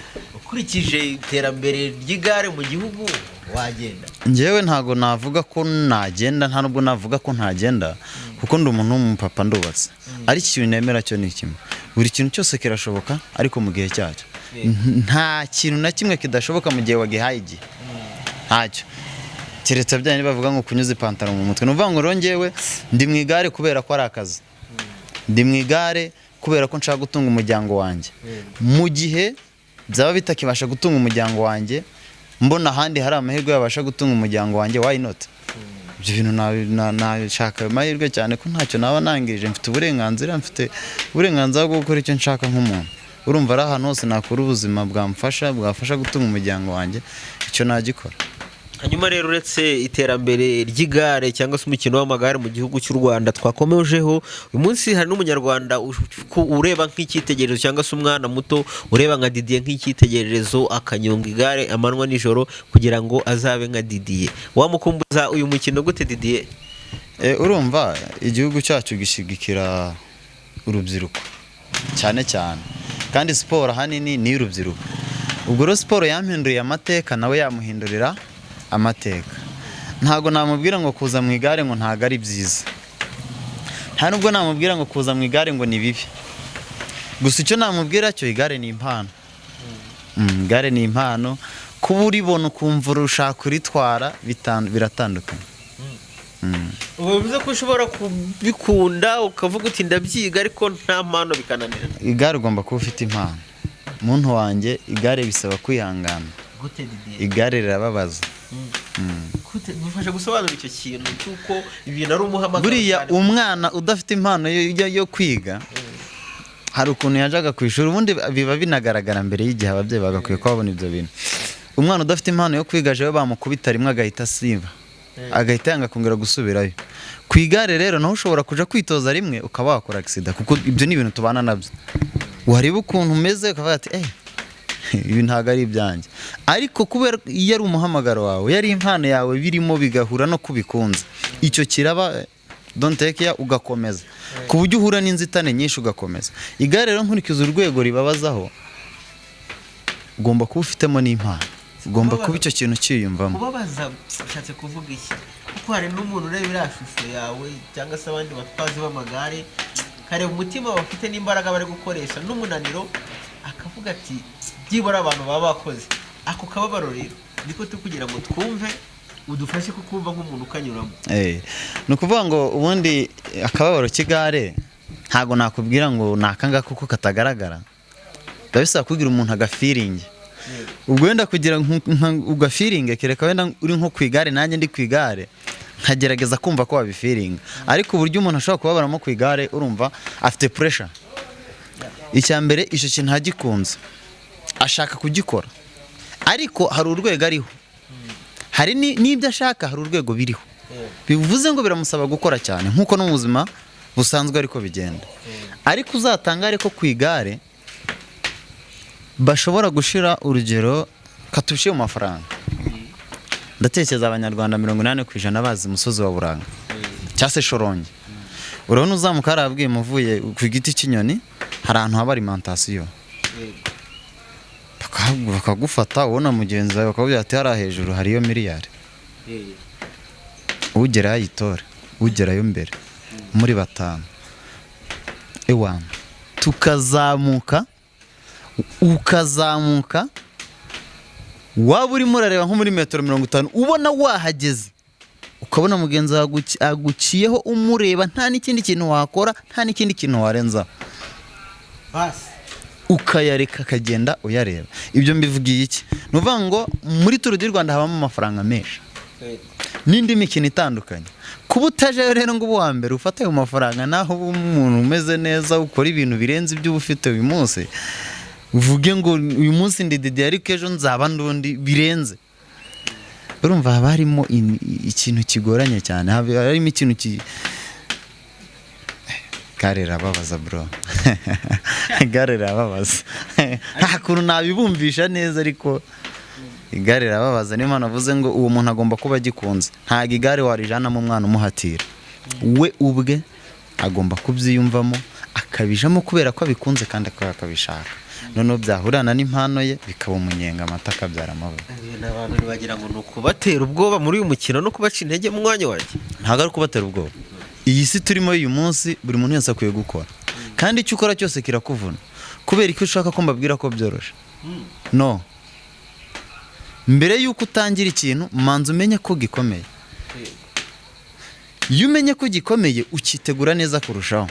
Ukurikije iterambere ry'igare mu gihugu, wagenda? Njyewe ntago navuga ko nagenda, nta nubwo navuga ko ntagenda, kuko ndi umuntu w'umupapa, ndubatse. Ariko ikintu nemera cyo ni kimwe: buri kintu cyose kirashoboka, ariko mu gihe cyacyo. Nta kintu na kimwe kidashoboka mu gihe wagihaye igihe, ntacyo, keretse bya bindi bavuga ngo kunyuza ipantaro mu mutwe. Ni ukuvuga ngo rero njyewe ndi mu igare kubera ko ari akazi, ndi mu igare kubera ko nshaka gutunga umuryango wanjye. Mu gihe byaba bitakibasha gutunga umuryango wanjye, mbona ahandi hari amahirwe yabasha gutunga umuryango wanjye, why not? Ibyo bintu nabishaka ayo mahirwe, cyane ko ntacyo naba nangirije. Mfite uburenganzira bwo gukora icyo nshaka nk'umuntu. Urumva ari ahantu hose nakura ubuzima bwamfasha, bwafasha gutunga umuryango wanjye, icyo nagikora. Hanyuma rero, uretse iterambere ry'igare cyangwa se umukino w'amagare mu gihugu cy'u Rwanda twakomejeho, uyu munsi hari n'Umunyarwanda ureba nk'icyitegererezo, cyangwa se umwana muto ureba nka Didier nk'icyitegererezo, akanyonga igare amanywa nijoro kugira ngo azabe nka Didier. Wamukumbuza uyu mukino gute, Didier? Urumva igihugu cyacu gishyigikira urubyiruko cyane cyane, kandi siporo ahanini ni iy'urubyiruko. Ubwo rero siporo yampinduriye amateka, nawe yamuhindurira amateka. Ntabwo namubwira ngo kuza mu igare ngo ntabwo ari byiza, nta nubwo namubwira ngo kuza mu igare ngo ni bibi. Gusa icyo namubwira cyo, igare ni impano. Igare ni impano. Kuba uribona ukumva urushaka uritwara, biratandukanye. Ubu bivuze ko ushobora kubikunda ukavuga uti ndabyiga, ariko nta mpano, bikananira? Igare ugomba kuba ufite impano, muntu wanjye. Igare bisaba kwihangana. Gute, Didier? Igare rirababaza. Gute? Bifasha gusobanura icyo kintu cy'uko ibintu ari umuhamagaro Buriya cyane. umwana udafite impano yo kwiga, hari ukuntu yajyaga ku ishuri, ubundi biba binagaragara mbere y'igihe, ababyeyi bagakwiye kuba babona ibyo bintu. Umwana udafite impano yo kwiga, ajewe bamukubita rimwe agahita asiba, agahita yanga kongera gusubirayo. Ku igare rero naho ushobora kuja kwitoza rimwe ukaba wakora accident, kuko ibyo ni ibintu tubana nabyo. Wareba ukuntu umeze ukavuga ati ibi ntabwo ari ibyanjye. Ariko kubera iyo ari umuhamagaro wawe, yari impano yawe, birimo bigahura no kubikunze, icyo kiraba, don't take care, ugakomeza ku buryo uhura n'inzitane nyinshi ugakomeza. Igare rero, nkurikiza urwego ribabazaho, ugomba kuba ufitemo n'impano, ugomba kuba icyo kintu cyiyumvamo. Kubabaza ushatse kuvuga iki? Kuko hari n'umuntu ureba iriya shusho yawe cyangwa se abandi batwazi b'amagare, kareba umutima bafite n'imbaraga bari gukoresha n'umunaniro, akavuga ati byibura abantu baba bakoze ako kababaro. Rero niko turi kugira ngo twumve, udufashe kukumva nk'umuntu ukanyuramo. Ni ukuvuga ngo ubundi akababaro k'igare ntabwo nakubwira ngo ni akangaka kuko katagaragara. Biba bisaba kubwira umuntu agafeelinge. Ubwo wenda kugira ugafeelinge, kereka wenda uri nko ku igare, nanjye ndi ku igare, nkagerageza kumva ko wabifeelinga. Ariko uburyo umuntu ashobora kubabaramo ku igare, urumva afite pressure. Icya mbere, icyo kintu agikunze, ashaka kugikora, ariko hari urwego ariho, hari n'ibyo ashaka, hari urwego biriho, bivuze ngo biramusaba gukora cyane, nk'uko no mu buzima busanzwe ariko bigenda. Ariko uzatangare ko ku igare bashobora gushira urugero katushiye mu mafaranga. Ndatekereza Abanyarwanda 80% bazi umusozi wa Buranga cyangwa se Shorongi. Urabona uzamuka hariya muvuye ku giti cy'inyoni, hari ahantu haba alimentation, bakagufata ubona mugenzi wawe, bakakubwira ati hariya hejuru hariyo miliyari, ugerayo ayitore, ugerayo mbere muri batanu. Ewana, tukazamuka, ukazamuka, waba urimo urareba nko muri metero 50, ubona wahageze, ukabona mugenzi wawe aguciyeho, umureba, nta n'ikindi kintu wakora, nta n'ikindi kintu warenzaho. Basi. Ukayareka akagenda uyareba. Ibyo mbivugiye iki? Ni ukuvuga ngo muri Tour du Rwanda habamo amafaranga menshi n'indi mikino itandukanye. Kuba utajeyo rero ngo ube uwa mbere ufate ayo mafaranga, naho uba umuntu umeze neza, ukora ibintu birenze ibyo uba ufite uyu munsi, uvuge ngo uyu munsi ndi Didier, ariko ejo nzaba ndundi birenze. Urumva haba harimo ikintu kigoranye cyane, haba harimo ikintu ki gare rirababaza bro, igare rirababaza. Nta kuntu nabibumvisha neza, ariko igare rirababaza. Niyo mpamvu navuze ngo uwo muntu agomba kuba agikunze. Ntabwo igare warijanamo umwana umuhatira, we ubwe agomba kubyiyumvamo, akabijamo kubera ko abikunze kandi akaba akabishaka. Noneho byahurana n'impano ye, bikaba umunyenga, amata akabyara amavuta. Abantu ntibagira ngo ni ukubatera ubwoba muri uyu mukino no kubaca intege mu mwanya wanjye. Ntabwo ari ukubatera ubwoba. Iyi si turimo uyu munsi, buri muntu wese akwiye gukora, kandi icyo ukora cyose kirakuvuna. Kubera ko ushaka ko mbabwira ko byoroshe? No mbere y'uko utangira ikintu, manza umenye ko gikomeye. Iyo umenye ko gikomeye, ukitegura neza kurushaho.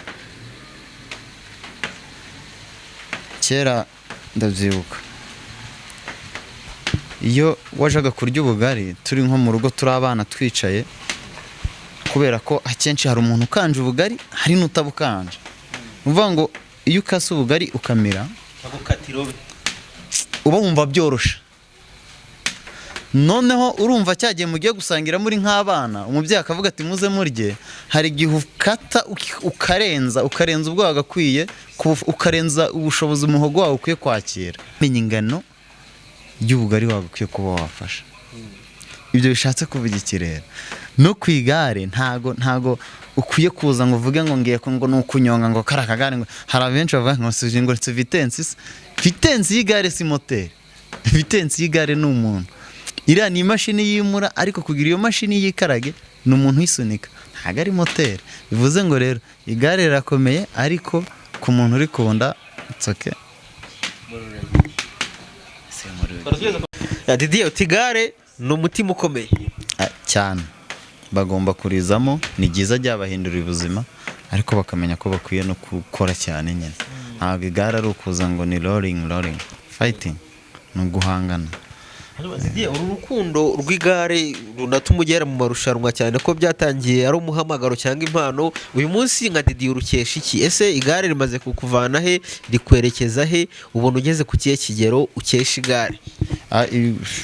Kera ndabyibuka, iyo wajyaga kurya ubugari, turi nko mu rugo, turi abana twicaye, kubera ko akenshi hari umuntu ukanja ubugari, hari n'utabukanja. Ni ukuvuga ngo iyo ukase ubugari ukamira, uba wumva byoroshe. Noneho urumva cya gihe mugiye gusangira muri nk'abana, umubyeyi akavuga ati: "Muze murye." Hari igihe ukata ukarenza ubwo wagakwiye, ukarenza ubushobozi umuhogo wawe ukwiye kwakira. Menya ingano y'ubugari wagakwiye kuba wafasha. Ibyo bishatse kuvuga iki rero? No ku igare ntago ukwiye kuza ngo uvuge ngo ngiye ngo ni ukunyonga, ngo kari akagare. Ngo hari abenshi bavuga ngo si ngo si vitesse, se vitesse y'igare si moteri. Vitesse y'igare ni umuntu. Iriya ni imashini yimura, ariko kugira iyo mashini yikarage ni umuntu uyisunika, ntabwo ari moteri. Bivuze ngo rero igare rirakomeye, ariko ku muntu urikunda, it's okay. Didier, uti igare ni umutima ukomeye. Ah, cyane. Bagomba kurizamo, ni byiza, ryabahindurira ubuzima, ariko bakamenya ko bakwiye no gukora cyane nyine. Ntabwo igare ari ukuza ngo ni rolling, rolling, fighting, ni uguhangana. Didier, uru rukundo rw'igare runatuma ugera mu marushanwa, cyane ko byatangiye ari umuhamagaro cyangwa impano, uyu munsi nka Didier urukesha iki? Ese igare rimaze kukuvana he, rikwerekeza he? Ubona ugeze ku kihe kigero ukesha igare? Ah,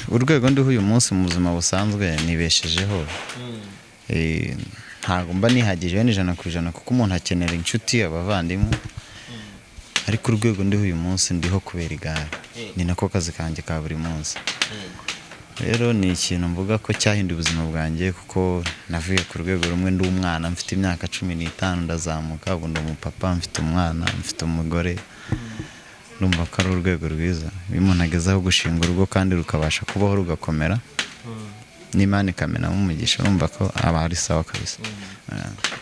urwego ndiho uyu munsi mu buzima busanzwe, nibeshejeho. Ntabwo mba nihagije wenda 100%, kuko umuntu akenera inshuti, abavandimwe, ariko urwego ndiho uyu munsi, ndiho kubera igare. Ni nako kazi kanjye ka buri munsi. Rero ni ikintu mvuga ko cyahinduye ubuzima bwanjye, kuko navuye ku rwego rumwe ndi umwana mfite imyaka 15, ndazamuka, ubu ndi umupapa, mfite umwana, mfite umugore. Ndumva ko ari urwego rwiza iyo umuntu ageze aho gushinga urugo kandi rukabasha kubaho, rugakomera, n'Imana ikamenamo umugisha, urumva ko aba ari sawa kabisa.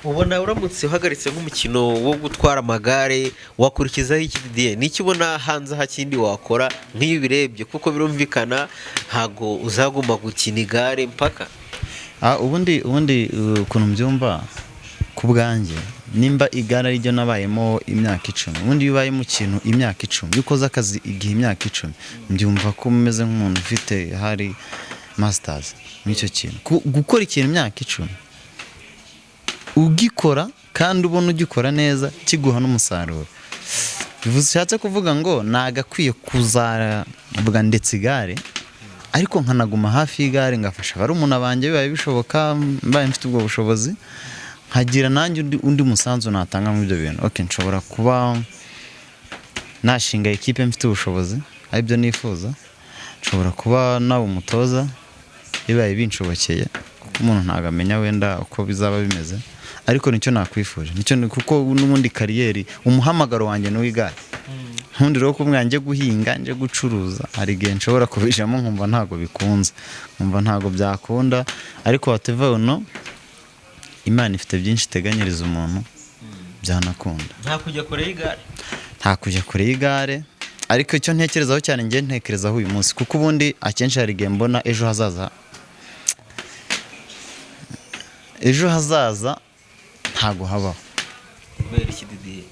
Ubona uramutse uhagaritse nk'umukino wo gutwara amagare, wakurikizaho iki, Didier? Ni iki ubona hanze aha kindi wakora nk'iyo ubirebye? Kuko birumvikana ntago uzaguma gukina igare mpaka. Ah, ubundi ukuntu mbyumva ku bwanjye, nimba igare ariryo nabayemo imyaka 10, ubundi iyo ubaye mu kintu imyaka 10, iyo ukoze akazi igihe imyaka 10, mbyumva ko umeze nk'umuntu ufite hari masters muri icyo kintu. Gukora ikintu imyaka 10 ugikora kandi ubona ugikora neza, kiguha n'umusaruro, bivuze, ushatse kuvuga ngo nagakwiye kuzavuga ndetse igare, ariko nkanaguma hafi y'igare, ngafasha barumuna banjye bibaye bishoboka, mbaye mfite ubwo bushobozi, nkagira nanjye undi musanzu natanga muri ibyo bintu. Okay, nshobora kuba nashinga ekipe mfite ubushobozi, aribyo nifuza. Nshobora kuba nawe umutoza bibaye binshobokeye, kuko umuntu ntabwo amenya wenda uko bizaba bimeze, ariko nicyo nakwifuje, nicyo kuko n'ubundi career, umuhamagaro wanjye ni uw'igare. Nkundi rero kumwe njye guhinga, nje gucuruza, hari igihe nshobora kubijamo nkumva ntabwo bikunze, nkumva ntabwo byakunda, ariko whatever, no Imana ifite byinshi iteganyiriza umuntu, byanakunda. Nta kujya kure y'igare. Nta kujya kure y'igare, ariko icyo ntekerezaho cyane, njye ntekerezaho uyu munsi, kuko ubundi akenshi hari igihe mbona ejo hazaza, ejo hazaza ntago habaho. Kubera iki, Didier?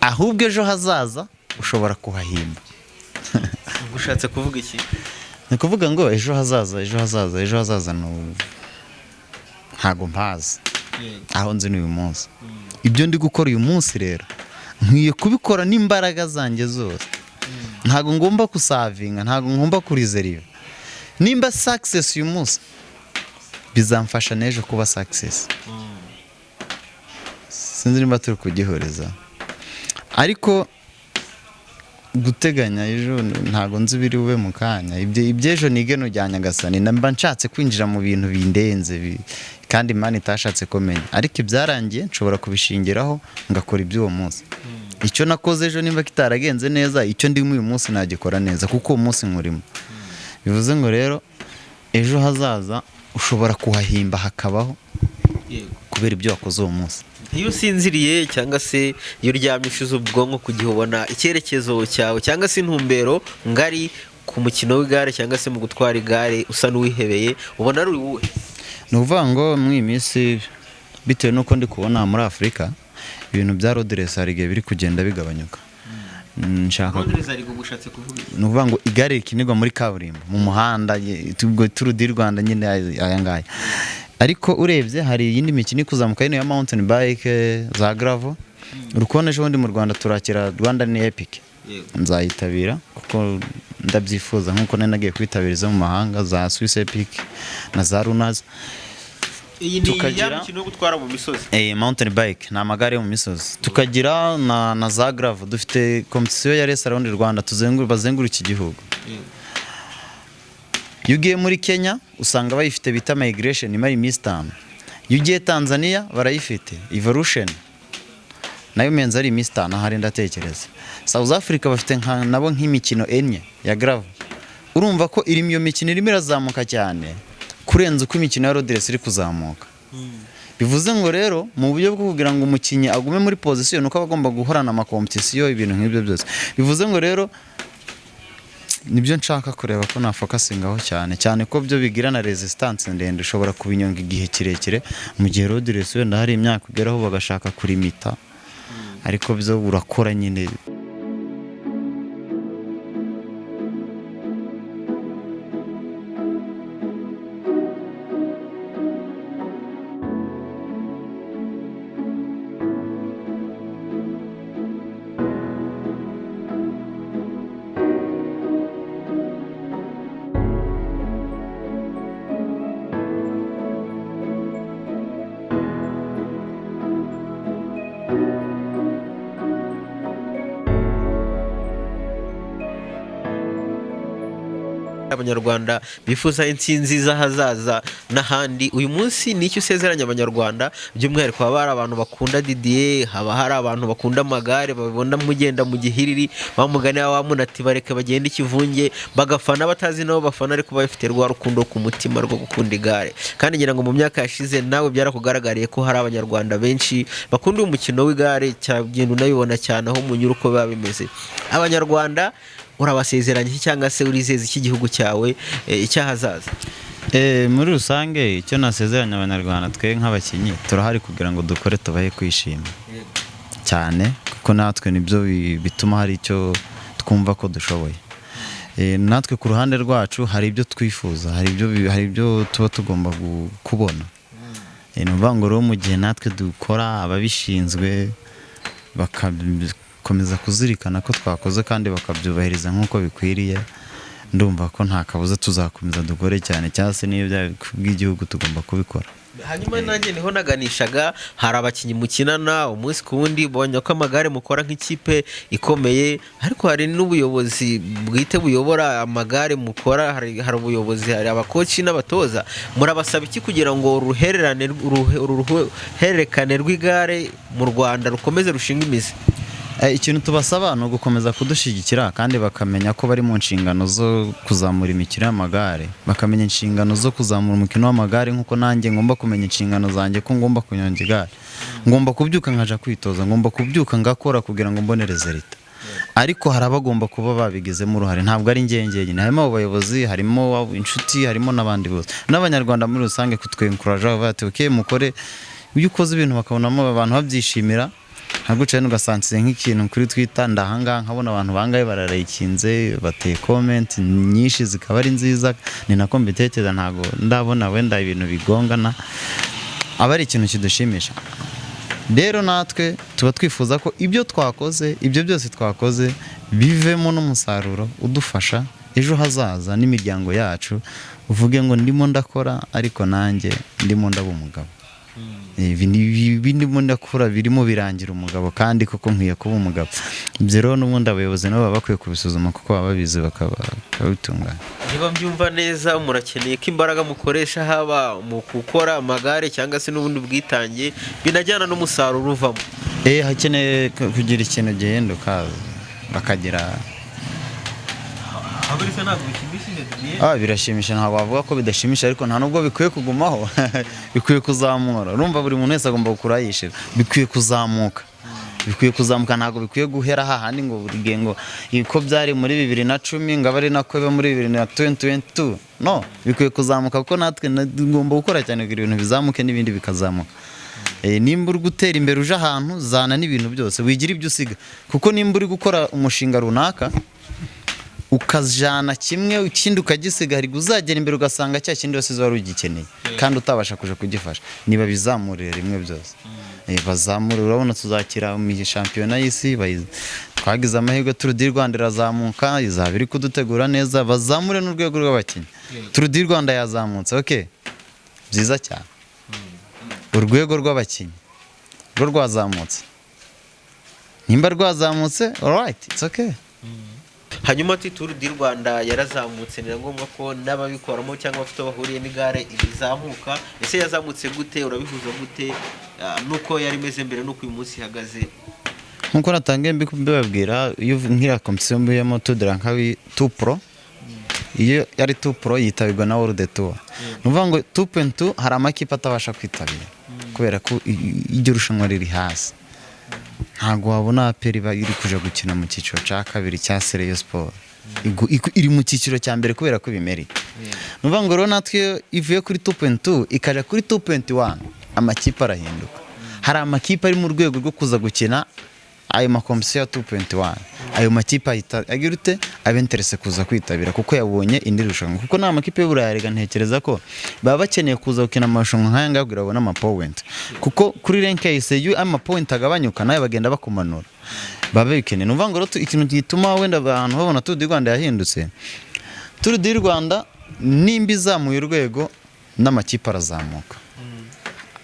Ahubwo ejo hazaza ushobora kuhahimba. Ubwo ushatse kuvuga iki? Ni ukuvuga ngo ejo hazaza ntago mpazi. Aho nzi ni uyu munsi. Ibyo ndi gukora uyu munsi rero, nkwiye kubikora n'imbaraga zanjye zose. Ntabwo ngomba kusavinga, ntabwo ngomba kurizeriva. Nimba success uyu munsi, bizamfasha n'ejo kuba success. Sinzi nimba turi kugihuriza, ariko guteganya ejo, ntabwo nzi ibiri bube mu kanya. Ibyo iby'ejo ni igeno rya Nyagasani. Mba nshatse kwinjira mu bintu bindenze kandi Imana itashatse kumenya, ariko ibyarangiye nshobora kubishingiraho ngakora iby'uwo munsi. Icyo nakoze ejo nimba kitaragenze neza, icyo ndimo uyu munsi nagikora neza, kuko uwo munsi nkurimo. Bivuze ngo rero ejo hazaza ushobora kuhahimba hakabaho kubera ibyo wakoze uwo munsi. Iyo usinziriye cyangwa se iyo uryamye ushize ubwonko ku gihe, ubona icyerekezo cyawe cyangwa se intumbero ngari ku mukino w'igare cyangwa se mu gutwara igare usa n'uwihebeye, ubona ari uwuhe? Ni ukuvuga ngo muri iyi minsi, bitewe n'uko ndi kubona muri Afurika ibintu bya road race hari igihe biri kugenda bigabanyuka. Nshaka ni ukuvuga ngo igare rikinirwa muri kaburimbo mu muhanda, ubwo Tour du Rwanda nyine, aya ngaya. Ariko urebye hari iyindi mikino iri kuzamuka hino ya mountain bike, za gravel. Uri kubona ejo bundi mu Rwanda turakira Rwanda ni Epic, nzayitabira kuko ndabyifuza, nkuko nari nagiye kwitabira izo mu mahanga za Swiss Epic na za Runazi. Iyi ni ya mikino yo gutwara mu misozi? Mountain bike ni amagare yo mu misozi. Tukagira na za gravel, dufite competition ya Race Around Rwanda, bazenguruka igihugu. Iyo ugiye muri Kenya usanga bayifite, bita Migration, imara iminsi 5. Iyo ugiye Tanzania barayifite, Evolution, nayo menza ari iminsi 5 ahari ndatekereza. South Africa bafite nabo nk'imikino enye ya gravel. Urumva ko iri iyo mikino irimo irazamuka cyane kurenza uko imikino ya road race iri kuzamuka. Bivuze ngo rero mu buryo bwo kugira ngo umukinnyi agume muri position, nuko aba agomba guhorana amakompetisiyo, ibintu nk'ibyo byose. Bivuze ngo rero nibyo nshaka kureba ko nafokasingaho cyane cyane, ko byo bigira na resistance ndende, ushobora kubinyonga igihe kirekire, mu gihe road race wenda hari imyaka ugeraho bagashaka kurimita, ariko byo urakora nyine. Abanyarwanda bifuza intsinzi z'ahazaza n'ahandi, uyu munsi ni icyo usezeranya Abanyarwanda? By'umwihariko haba hari abantu bakunda Didier, haba hari abantu bakunda amagare, babibona mugenda mu gihiriri, wa mugani wa munati bareke bagenda ikivunge, bagafana batazi nabo bafana, ariko bafite rwa rukundo ku mutima rwo gukunda igare. Kandi ngira ngo mu myaka yashize nawe byarakugaragariye ko hari Abanyarwanda benshi bakunda uyu mukino w'igare, cyagenda unabibona cyane aho munyura uko biba bimeze. Abanyarwanda urabasezeranya iki cyangwa se urizeza iki gihugu cyawe icy'ahazaza? Muri rusange icyo nasezeranya Abanyarwanda, twe nk'abakinnyi turahari kugira ngo dukore tubahe kwishima cyane, kuko natwe nibyo bituma hari icyo twumva ko dushoboye. Natwe ku ruhande rwacu hari ibyo twifuza, hari ibyo tuba tugomba kubona. Ni ukuvuga ngo rero mu gihe natwe dukora, ababishinzwe bakakomeza kuzirikana ko twakoze kandi bakabyubahiriza nk'uko bikwiriye, ndumva ko nta kabuza tuzakomeza dukore cyane, cyangwa se niyo byaba kubw'igihugu tugomba kubikora. Hanyuma nanjye niho naganishaga, hari abakinnyi mukinana umunsi ku wundi, bonye ko amagare mukora nk'ikipe ikomeye, ariko hari n'ubuyobozi bwite buyobora amagare mukora, hari ubuyobozi, hari abakoci n'abatoza. Murabasaba iki kugira ngo uruhererekane rw'igare mu Rwanda rukomeze rushinge imizi? Ikintu tubasaba ni ugukomeza kudushyigikira, kandi bakamenya ko bari mu nshingano zo kuzamura imikino y'amagare, bakamenya inshingano zo kuzamura umukino w'amagare, nk'uko nanjye ngomba kumenya inshingano zanjye ko ngomba kunyonga igare, ngomba kubyuka nkaja kwitoza, ngomba kubyuka ngakora kugira ngo mbone resultat. Ariko hari abagomba kuba babigizemo uruhare, ntabwo ari njye njyenyine, harimo abo bayobozi, harimo inshuti, harimo n'abandi bose, n'Abanyarwanda muri rusange, kutwenkuraje bavuga ati okay mukore. Iyo ukoze ibintu bakabonamo abantu babyishimira, nkaguca hano ugasansiye nk'ikintu kuri Twitter, ndahangaha nkabona abantu bangahe bararayikinze, bateye comment nyinshi zikaba ari nziza, ni nako mbitekereza, ntago ndabona wenda ibintu bigongana, aba ari ikintu kidushimisha. Rero natwe tuba twifuza ko ibyo twakoze, ibyo byose twakoze bivemo n'umusaruro udufasha ejo hazaza n'imiryango yacu, uvuge ngo ndimo ndakora ariko nanjye ndimo ndaba umugabo. Ibi ndimo ndakora birimo birangira umugabo, kandi koko nkwiye kuba umugabo. Ibyo rero n'ubundi abayobozi nabo baba bakwiye kubisuzuma, kuko baba babizi bakabitunganya. Niba mbyumva neza, murakeneye ko imbaraga mukoresha haba mu gukora amagare cyangwa se n'ubundi bwitange binajyana n'umusaruro uvamo. Hakeneye kugira ikintu gihinduka, bakagira Fabrice, ntabwo bishimishije, Didier? Ah, birashimisha. Ntabwo wavuga ko bidashimisha, ariko nta nubwo bikwiye kugumaho, bikwiye kuzamura. Urumva, buri muntu wese agomba gukura yishira. Bikwiye kuzamuka, bikwiye kuzamuka, ntabwo bikwiye guhera hahandi ngo buri gihe ngo uko byari muri 2010 ngo abe ari nako biba muri 2022. No, bikwiye kuzamuka kuko natwe tugomba gukora cyane kugira ibintu bizamuke n'ibindi bikazamuka. Nimba uri gutera imbere, uje ahantu, zana n'ibintu byose, wigira ibyo usiga, kuko nimba uri gukora umushinga runaka ukajana kimwe ikindi ukagisiga, hari uzagera imbere ugasanga cya kindi wasize wari ugikeneye kandi utabasha kuja kugifasha. Niba bizamurire rimwe byose. Bazamure. Urabona tuzakira mu shampiyona y'isi, twagize amahirwe Tour du Rwanda irazamuka, izaba iri kudutegura neza. Bazamure n'urwego rw'abakinnyi. Tour du Rwanda yazamutse, okay, byiza cyane. Urwego rw'abakinnyi rwo rwazamutse, nimba rwazamutse, alright, it's okay. Hanyuma ati Tour du Rwanda yarazamutse, ni na ngombwa ko n'ababikoramo cyangwa bafite aho bahuriye n'igare ibizamuka. Ese yazamutse gute? Urabihuza gute nuko yari imeze mbere n'uko uyu munsi ihagaze? Nkuko natangiye mbibabwira, iyo nk'iriya compétition mbuyemo, Tour de Langkawi two pro, iyo ari two pro yitabirwa na World Tour. Ni ukuvuga ngo 2.2 hari amakipe atabasha kwitabira kubera ko iryo rushanwa riri hasi. Ntabwo wabona APR iba iri kuja gukina mu cyiciro cya kabiri cya Rayon Sport. Iri mu cyiciro cya mbere kubera ko ibimereye. Ni ukuvuga ngo rero natwe iyo ivuye kuri 2.2 ikaja kuri 2.1, amakipe arahinduka. Hari amakipe ari mu rwego rwo kuza gukina ayo macompétition ya 2.1. Ayo makipe ahita agira ute? Abe intéressé kuza kwitabira kuko yabonye indi rushanwa, kuko ni amakipe y'Uburayi. Rega ntekereza ko baba bakeneye kuza gukina amarushanwa nk'aya ngaya kugira babone amapoint, kuko kuri rank ya UCI amapoint agabanyuka, nayo bagenda bakumanura, baba babikeneye. Ni ukuvuga ngo rero ikintu gituma wenda abantu babona Tour du Rwanda yahindutse, Tour du Rwanda nimba izamuye urwego n'amakipe arazamuka,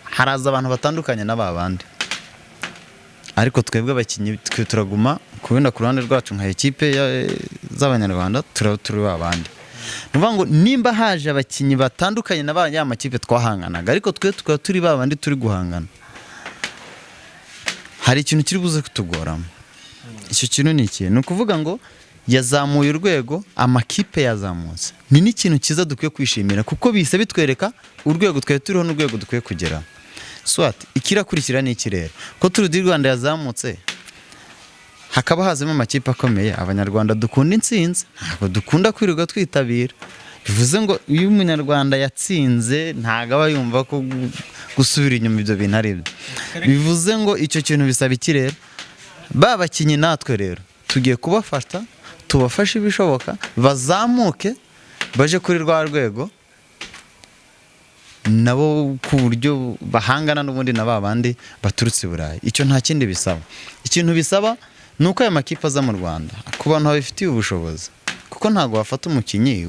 haraza abantu batandukanye na ba bandi, ariko twebwe abakinnyi twe turaguma kubenda ku ruhande rwacu nka ekipe z'Abanyarwanda, turaba turi ba bandi. Ni ukuvuga ngo nimba haje abakinnyi batandukanye na ba ya makipe twahanganaga, ariko twe tukaba turi ba bandi turi guhangana, hari ikintu kiri buze kutugoramo. Icyo kintu ni iki? Ni ukuvuga ngo yazamuye urwego, amakipe yazamutse, ni n'ikintu cyiza dukwiye kwishimira kuko bise bitwereka urwego twari turiho n'urwego dukwiye kugeraho. Swat ikirakurikira ni iki rero? Ko Tour du Rwanda yazamutse, hakaba hazimo amakipe akomeye, Abanyarwanda dukunda intsinzi, ntabwo dukunda kwirirwa twitabira. Bivuze ngo iyo Umunyarwanda yatsinze ntabwo aba yumva ko gusubira inyuma ibyo bintu ari byo. Bivuze ngo icyo kintu bisaba iki rero? Ba bakinnyi natwe rero tugiye kubafata, tubafashe ibishoboka bazamuke baje kuri rwa rwego nabo, ku buryo bahangana n'ubundi na ba bandi baturutse i Burayi. Icyo nta kindi bisaba. Ikintu bisaba ni uko aya makipe aza mu Rwanda ku bantu babifitiye ubushobozi, kuko ntabwo wafata umukinnyi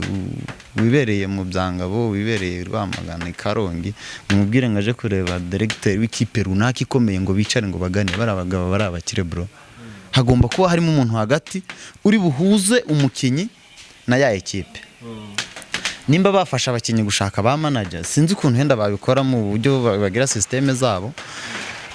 wibereye mu Byangabo, wibereye i Rwamagana, i Karongi, umubwire ngo aje kureba directeur w'ikipe runaka ikomeye, ngo bicare ngo bagane. Bari abagabo, bari abakire, bro. Hagomba kuba harimo umuntu hagati uri buhuze umukinnyi na ya ekipe. Nimba bafasha abakinnyi gushaka ba manager, sinzi ukuntu wenda babikora mu buryo bagira système zabo.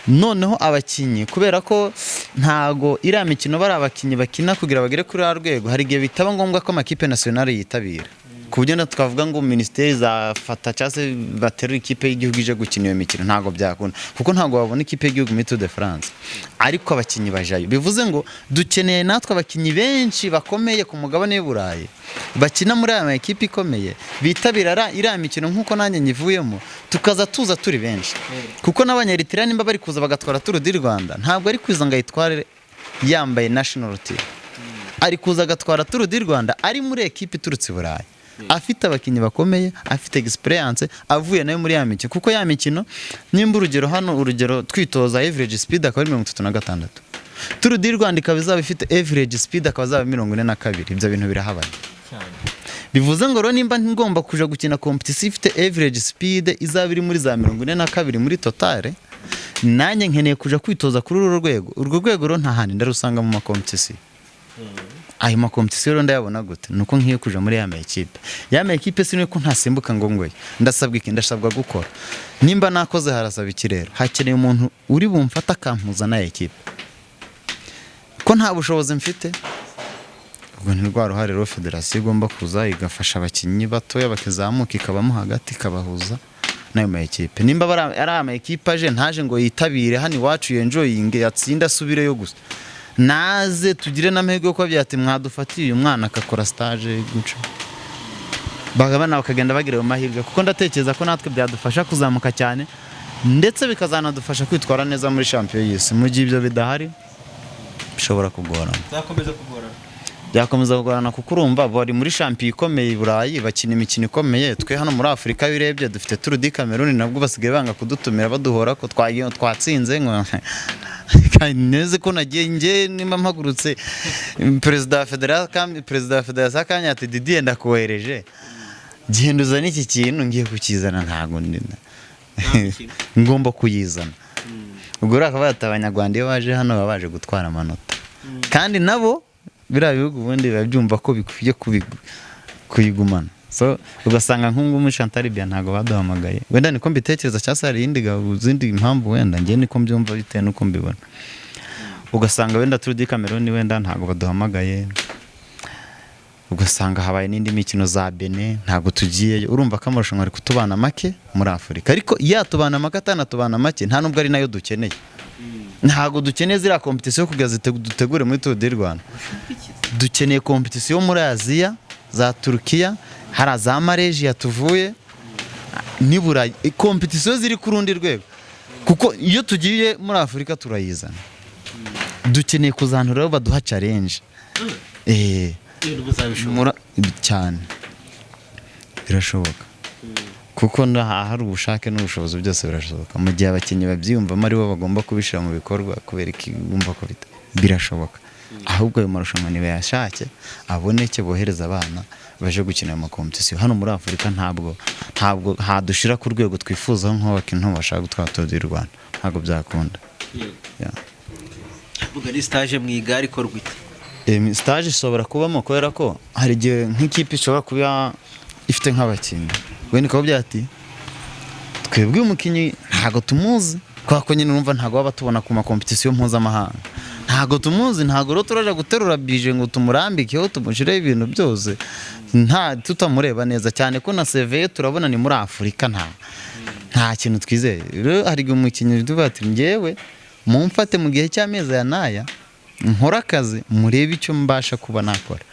Noneho abakinnyi, kubera ko ntago iriya mikino bari abakinnyi bakina kugira bagere kuri ruriya rwego, hari igihe bitaba ngombwa ko amakipe nationale yitabira, ku buryo na twavuga ngo minisiteri zafata cyangwa se baterura ikipe y'igihugu ije gukina iyo mikino. Ntabwo byakunda kuko ntabwo wabona ikipe y'igihugu muri Tour de France ariko abakinnyi bajayo. Bivuze ngo dukeneye natwe abakinnyi benshi bakomeye ku mugabane w'i Burayi bakina muri aya makipe ikomeye, bitabira iriya mikino nk'uko nanjye nyivuyemo, tukaza tuza turi benshi, kuko n'Abanyaritiriya nimba bari kuza bagatwara Tour du Rwanda, ntabwo ari kuza ngo ayitware yambaye national team, ari kuza agatwara Tour du Rwanda ari muri ekipe iturutse i Burayi, afite abakinnyi bakomeye, afite experience, avuye nayo muri ya mikino. Kuko ya mikino, nimba urugero hano, urugero twitoza average speed akaba ari 36, Tour du Rwanda ikaba izaba ifite average speed akaba azaba 42, ibyo bintu birahabanye. Bivuze ngo rero nimba ngomba kuja gukina competition ifite average speed izaba iri muri za 42 muri totale, nanjye nkeneye kuja kwitoza kuri uru rwego. Urwo rwego rero nta handi ndarusanga mu macompétition. Ayo makompetisiyo rero ndayabona gute? Ni uko ngiye kuja muri ya ekipe. Ya ekipe si nuko ntasimbuka ngo ngweyo. Ndasabwa iki? Ndasabwa gukora. Nimba nakoze, harasaba iki rero? Hakeneye umuntu uri bumfata akampuza na ekipe, ko nta bushobozi mfite. Ubwo ni rwa ruhare rero federasiyo igomba kuza igafasha abakinnyi batoya bakizamuka, ikabamo hagati, ikabahuza n'ayo ma ekipe. Nimba ari ama ekipe aje, ntaje ngo yitabire hano iwacu, yenjoyinge, yatsinde, asubireyo gusa. Naze tugire n'amahirwe yo kuba byati mwadufatiye uyu mwana akakora stage guca bagabana, bakagenda bagira ayo mahirwe, kuko ndatekereza ko natwe byadufasha kuzamuka cyane, ndetse bikazanadufasha kwitwara neza muri shampiyona y'isi. Mu gihe ibyo bidahari, bishobora kugorana. Zakomeza kugorana. Byakomeza kugorana, kuko urumva bari muri shampiyona ikomeye i Burayi, bakina imikino ikomeye. Twe hano muri Afurika, iyo urebye, dufite Tour du Cameroun, nabwo basigaye banga kudutumira, baduhora ko twagiye twatsinze, ngo kandi neze ko nagiye njye. Nimba mpagurutse, perezida wa federasiyo akanya ati: "Didier, ndakohereje, genda uzane iki kintu." Ngiye kukizana, ntabwo ngomba kuyizana. Ubwo rero akaba ati Abanyarwanda iyo baje hano baba baje gutwara amanota, kandi nabo biriya bihugu ubundi biba byumva ko bikwiye kuyigumana. So ugasanga nk'ubu muri Chantal Biya ntabwo baduhamagaye. Wenda niko mbitekereza, cyangwa se hari izindi mpamvu, wenda njye niko mbyumva bitewe n'uko mbibona. Ugasanga wenda Tour du Cameroun wenda ntabwo baduhamagaye, ugasanga habaye n'indi mikino za Benin, ntabwo tugiyeyo. Urumva ko amarushanwa ari kutubana make muri Afurika, ariko yatubana make, atanatubana make, nta nubwo ari nayo dukeneye. Ntabwo dukeneye ziriya kompetisiyo kugira dutegure muri Tour du Rwanda. Dukeneye kompetisiyo muri Aziya, za Turukiya, hari za Malaysia tuvuye n'i Burayi, kompetisiyo ziri ku rundi rwego, kuko iyo tugiye muri Afurika turayizana. Dukeneye kuzanura rero baduha challenge. Cyane birashoboka, kuko hari ubushake n'ubushobozi, byose birashoboka mu gihe abakinnyi babyiyumvamo, aribo bagomba kubishyira mu bikorwa. Kubera ko bumva ko birashoboka. Ahubwo ayo marushanwa nibayashake aboneke, bohereza abana baje gukina ayo makompetisiyo hano muri Afurika. Ntabwo hadushira ku rwego twifuzaho nk'abakinnyi bashaka gutwara Tour du Rwanda, ntabwo byakunda. Yeah. Vuga ni stage mu igare ikorwa ite? Stage ishobora kubamo, kubera ko hari igihe nk'ikipe ishobora kuba ifite nk'abakinnyi, wenda ikaba ati: "Twebwe uyu mukinnyi ntabwo tumuzi," kubera ko nyine urumva ntabwo baba tubona ku makompetisiyo mpuzamahanga, ntabwo tumuzi. Ntabwo rero turaja guterura bije ngo tumurambikeho, tumushireho ibintu byose nta tutamureba neza cyane, ko na CV ye turabona ni muri Afurika, nta kintu twizeye. Rero hari igihe umukinnyi tuvuga ati: "Njyewe mumfate mu gihe cy'amezi aya n'aya, nkore akazi, murebe icyo mbasha kuba nakora."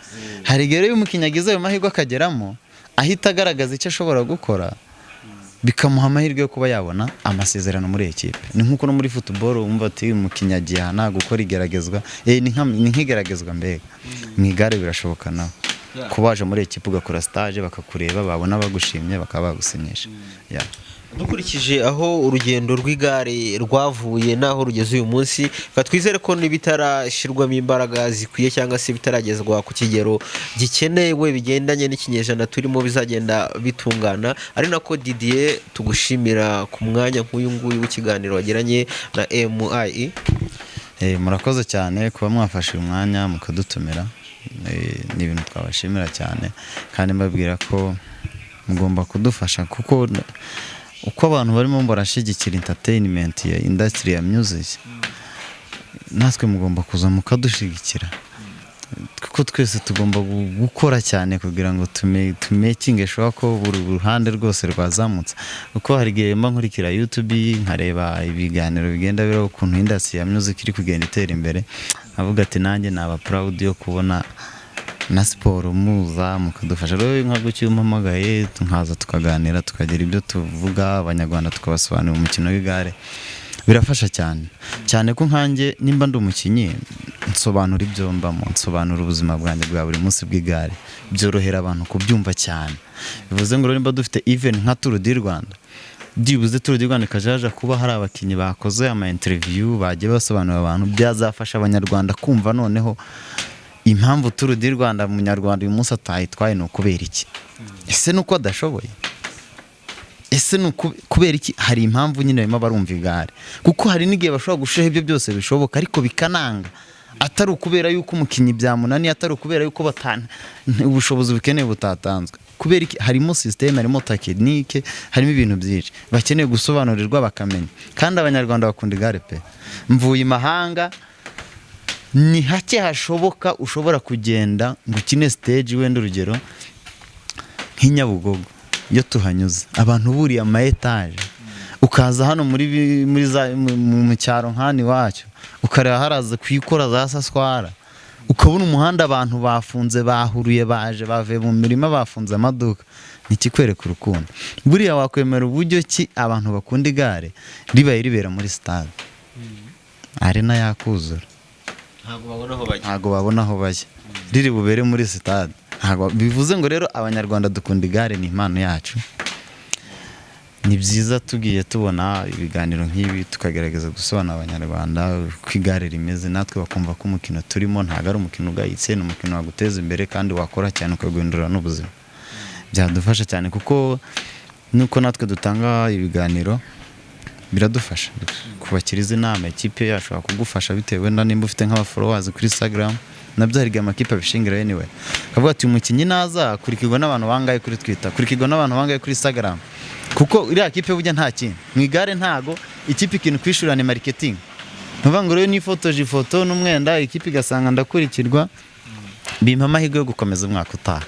Hari igihe rero iyo umukinnyi agize ayo mahirwe akageramo, ahita agaragaza icyo ashobora gukora, bikamuha amahirwe yo kuba yabona amasezerano muri ekipe. Ni nk'uko no muri football wumva ati umukinnyi agiye aha nta gukora igeragezwa, ni nk'igeragezwa mbega. Mu igare birashoboka nawe kuba waje muri ekipe ugakora stage, bakakureba, babona bagushimye, bakaba bagusinyisha. Yeah. Dukurikije aho urugendo rw'igare rwavuye n'aho rugeze uyu munsi, reka twizere ko n'ibitarashyirwamo imbaraga zikwiye cyangwa se bitaragezwa ku kigero gikenewe bigendanye n'ikinyejana turimo bizagenda bitungana. Ari nako, Didier, tugushimira ku mwanya nk'uyu nguyu w'ikiganiro wagiranye na MIE. Murakoze cyane kuba mwafashe uyu mwanya mukadutumira. Ni ibintu twabashimira cyane, kandi mbabwira ko mugomba kudufasha, kuko uko abantu barimo barashyigikira entertainment ya industry ya music, natwe mugomba kuza mukadushyigikira, kuko twese tugomba gukora cyane kugira ngo tumekinge sure ko buri ruhande rwose rwazamutse. Kuko hari igihe mba nkurikira YouTube, nkareba ibiganiro bigenda biriho, ukuntu industry ya music iri kugenda itera imbere, nkavuga ati nanjye naba proud yo kubona na siporo muza mukadufasha. Rero nka gutyo iyo umpamagaye, nkaza tukaganira, tukagira ibyo tuvuga, Abanyarwanda tukabasobanurira umukino w'igare, birafasha cyane cyane, ko nkanjye nimba ndi umukinnyi, nsobanura ibyo mbamo, nsobanura ubuzima bwanjye bwa buri munsi bw'igare, byorohera abantu kubyumva cyane. Bivuze ngo rero nimba dufite event nka Tour du Rwanda, byibuze Tour du Rwanda ikajaja kuba hari abakinnyi bakoze ama interview, bagiye basobanurira abantu, byazafasha Abanyarwanda kumva noneho impamvu Tour du Rwanda Umunyarwanda uyu munsi atayitwaye ni ukubera iki. Ese ni uko adashoboye? Ese ni kubera iki? Hari impamvu nyine barimo barumva igare, kuko hari n'igihe bashobora gushiraho ibyo byose bishoboka ariko bikananga. Atari ukubera yuko umukinnyi byamunaniye, atari ukubera yuko batana ubushobozi bukeneye butatanzwe. Kubera iki? Harimo système, harimo technique, harimo ibintu byinshi bakeneye gusobanurirwa bakamenya. Kandi Abanyarwanda bakunda igare pe. Mvuye imahanga, ni hake hashoboka ushobora kugenda ngo ukine stage. Wenda urugero nk'i Nyabugogo, iyo tuhanyuze abantu buriye ama étage, ukaza hano muri bi- muri za mu cyaro nk'hano iwacu, ukareba haraza kuyikora za saswara, ukabona umuhanda abantu bafunze, bahuruye, baje bavuye mu mirima, bafunze amaduka. Ni ikikwereka urukundo. Buriya wakwemera uburyo ki abantu bakunda igare, ribaye ribera muri stade arena yakuzura. Ntabwo babona aho bajya. Ntabwo babona aho bajya riri bubere muri sitade. Ntabwo bivuze ngo rero Abanyarwanda dukunda igare, ni impano yacu. Ni byiza tugiye tubona ibiganiro nk'ibi, tukagerageza gusobanurira Abanyarwanda uko igare rimeze, natwe bakumva ko umukino turimo ntabwo ari umukino ugayitse, ni umukino waguteza imbere kandi wakora cyane ukaguhindura n'ubuzima. Byadufasha cyane kuko nuko natwe dutanga ibiganiro biradufasha kubakiriza inama. Ikipe yacu kugufasha bitewe wenda nimba ufite nk'aba followers kuri Instagram, nabyo hari igihe amakipe abishingira anyway, akavuga ati: "Umukinnyi naza akurikirwa n'abantu bangahe kuri Twitter, akurikirwa n'abantu bangahe kuri Instagram?" Kuko iriya kipe burya nta kintu mu igare, ntago ikipe ikintu kwishurira ni marketing. Ntuvuga ngo rero nifotoje ifoto n'umwenda, ikipe igasanga ndakurikirwa, bimpa amahirwe yo gukomeza umwaka utaha.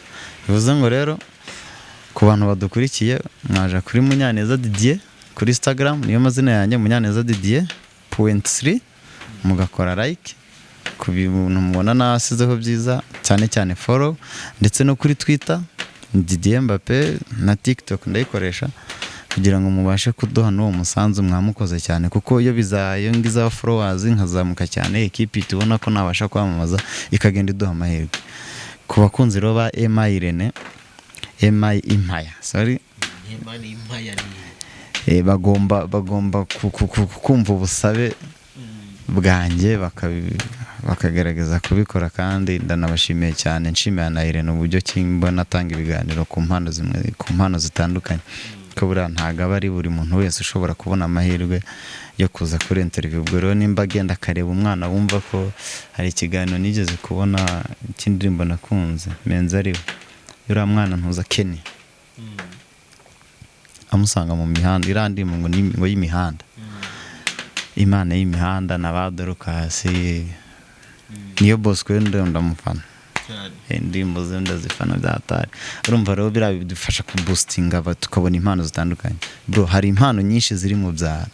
Bivuze ngo rero ku bantu badukurikiye, mwaje kuri Munyaneza Didier kuri Instagram, niyo mazina yanjye, Munyaneza Didier point 3, mugakora like ku bintu mubona nasizeho byiza cyane cyane, follow, ndetse no kuri Twitter ni Didier Mbappe, na TikTok ndayikoresha, kugira ngo mubashe kuduha n'uwo musanzu. Mwamukoze cyane, kuko iyo bizayo ngiza followers nkazamuka cyane, ekipi tubona ko nabasha kwamamaza ikagenda iduha amahirwe. Ku bakunzi rero ba MI Irene, MI Impaya, sorry, bagomba kumva ubusabe bwanjye, bakagerageza kubikora. Kandi ndanabashimiye cyane, nshimira na Irene uburyo ki mbona atanga ibiganiro ku mpano zimwe, ku mpano zitandukanye, ko buriya ntabwo aba ari buri muntu wese ushobora kubona amahirwe yo kuza kuri interview. Ubwo rero nimba agenda akareba umwana wumva ko hari ikiganiro nigeze kubona cy'indirimbo nakunze menza, ariwe uriya mwana ntuza Kenny, amusanga mu mihanda, iriya ndirimbo ngo ni ngo y'imihanda, Imana y'imihanda na ba Dorukasi, niyo Bosco ndamufana. Indirimbo ze ndazifana byatari. Urumva rero biriya bidufasha kuboostinga, tukabona impano zitandukanye. Bro, hari impano nyinshi ziri mu byaro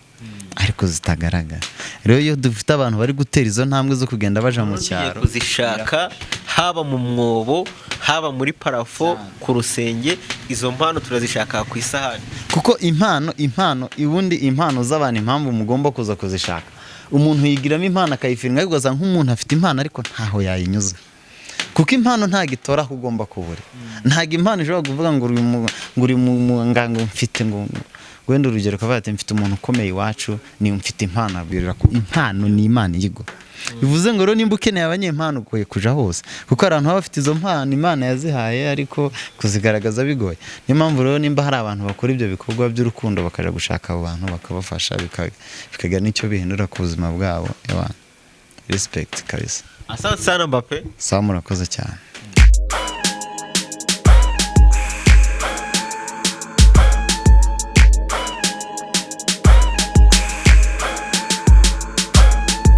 ariko zitagaragara. Rero iyo dufite abantu bari gutera izo ntambwe zo kugenda baja mu cyaro kuzishaka, haba mu mwobo, haba muri plafond, ku rusenge, izo mpano turazishaka ku isahani. Kuko impano ubundi impano z'abantu, impamvu mugomba kuza kuzishaka, umuntu yigiramo impano akayifiringa, ariko ugasanga nk'umuntu afite impano ariko ntaho yayinyuza, kuko impano ntabwo itora aho ugomba kubura. Ntabwo impano ishobora kuvuga ngo uri mu ngo uri mu ngango mfite, ngo wenda urugero ukavuga ati: "Mfite umuntu ukomeye iwacu, ni mfite impano." Abwirira ko impano ni Imana iyiguha. Bivuze ngo rero nimba ukeneye abanyempano, ukwiye kuja hose, kuko hari abantu baba bafite izo mpano Imana yazihaye ariko kuzigaragaza bigoye. Niyo mpamvu rero nimba hari abantu bakora ibyo bikorwa by'urukundo, bakaja gushaka abo bantu bakabafasha, bikagira n'icyo bihindura ku buzima bwabo, ewana, respect kabisa. Asante sana, Mbappe. Sawa, murakoze cyane.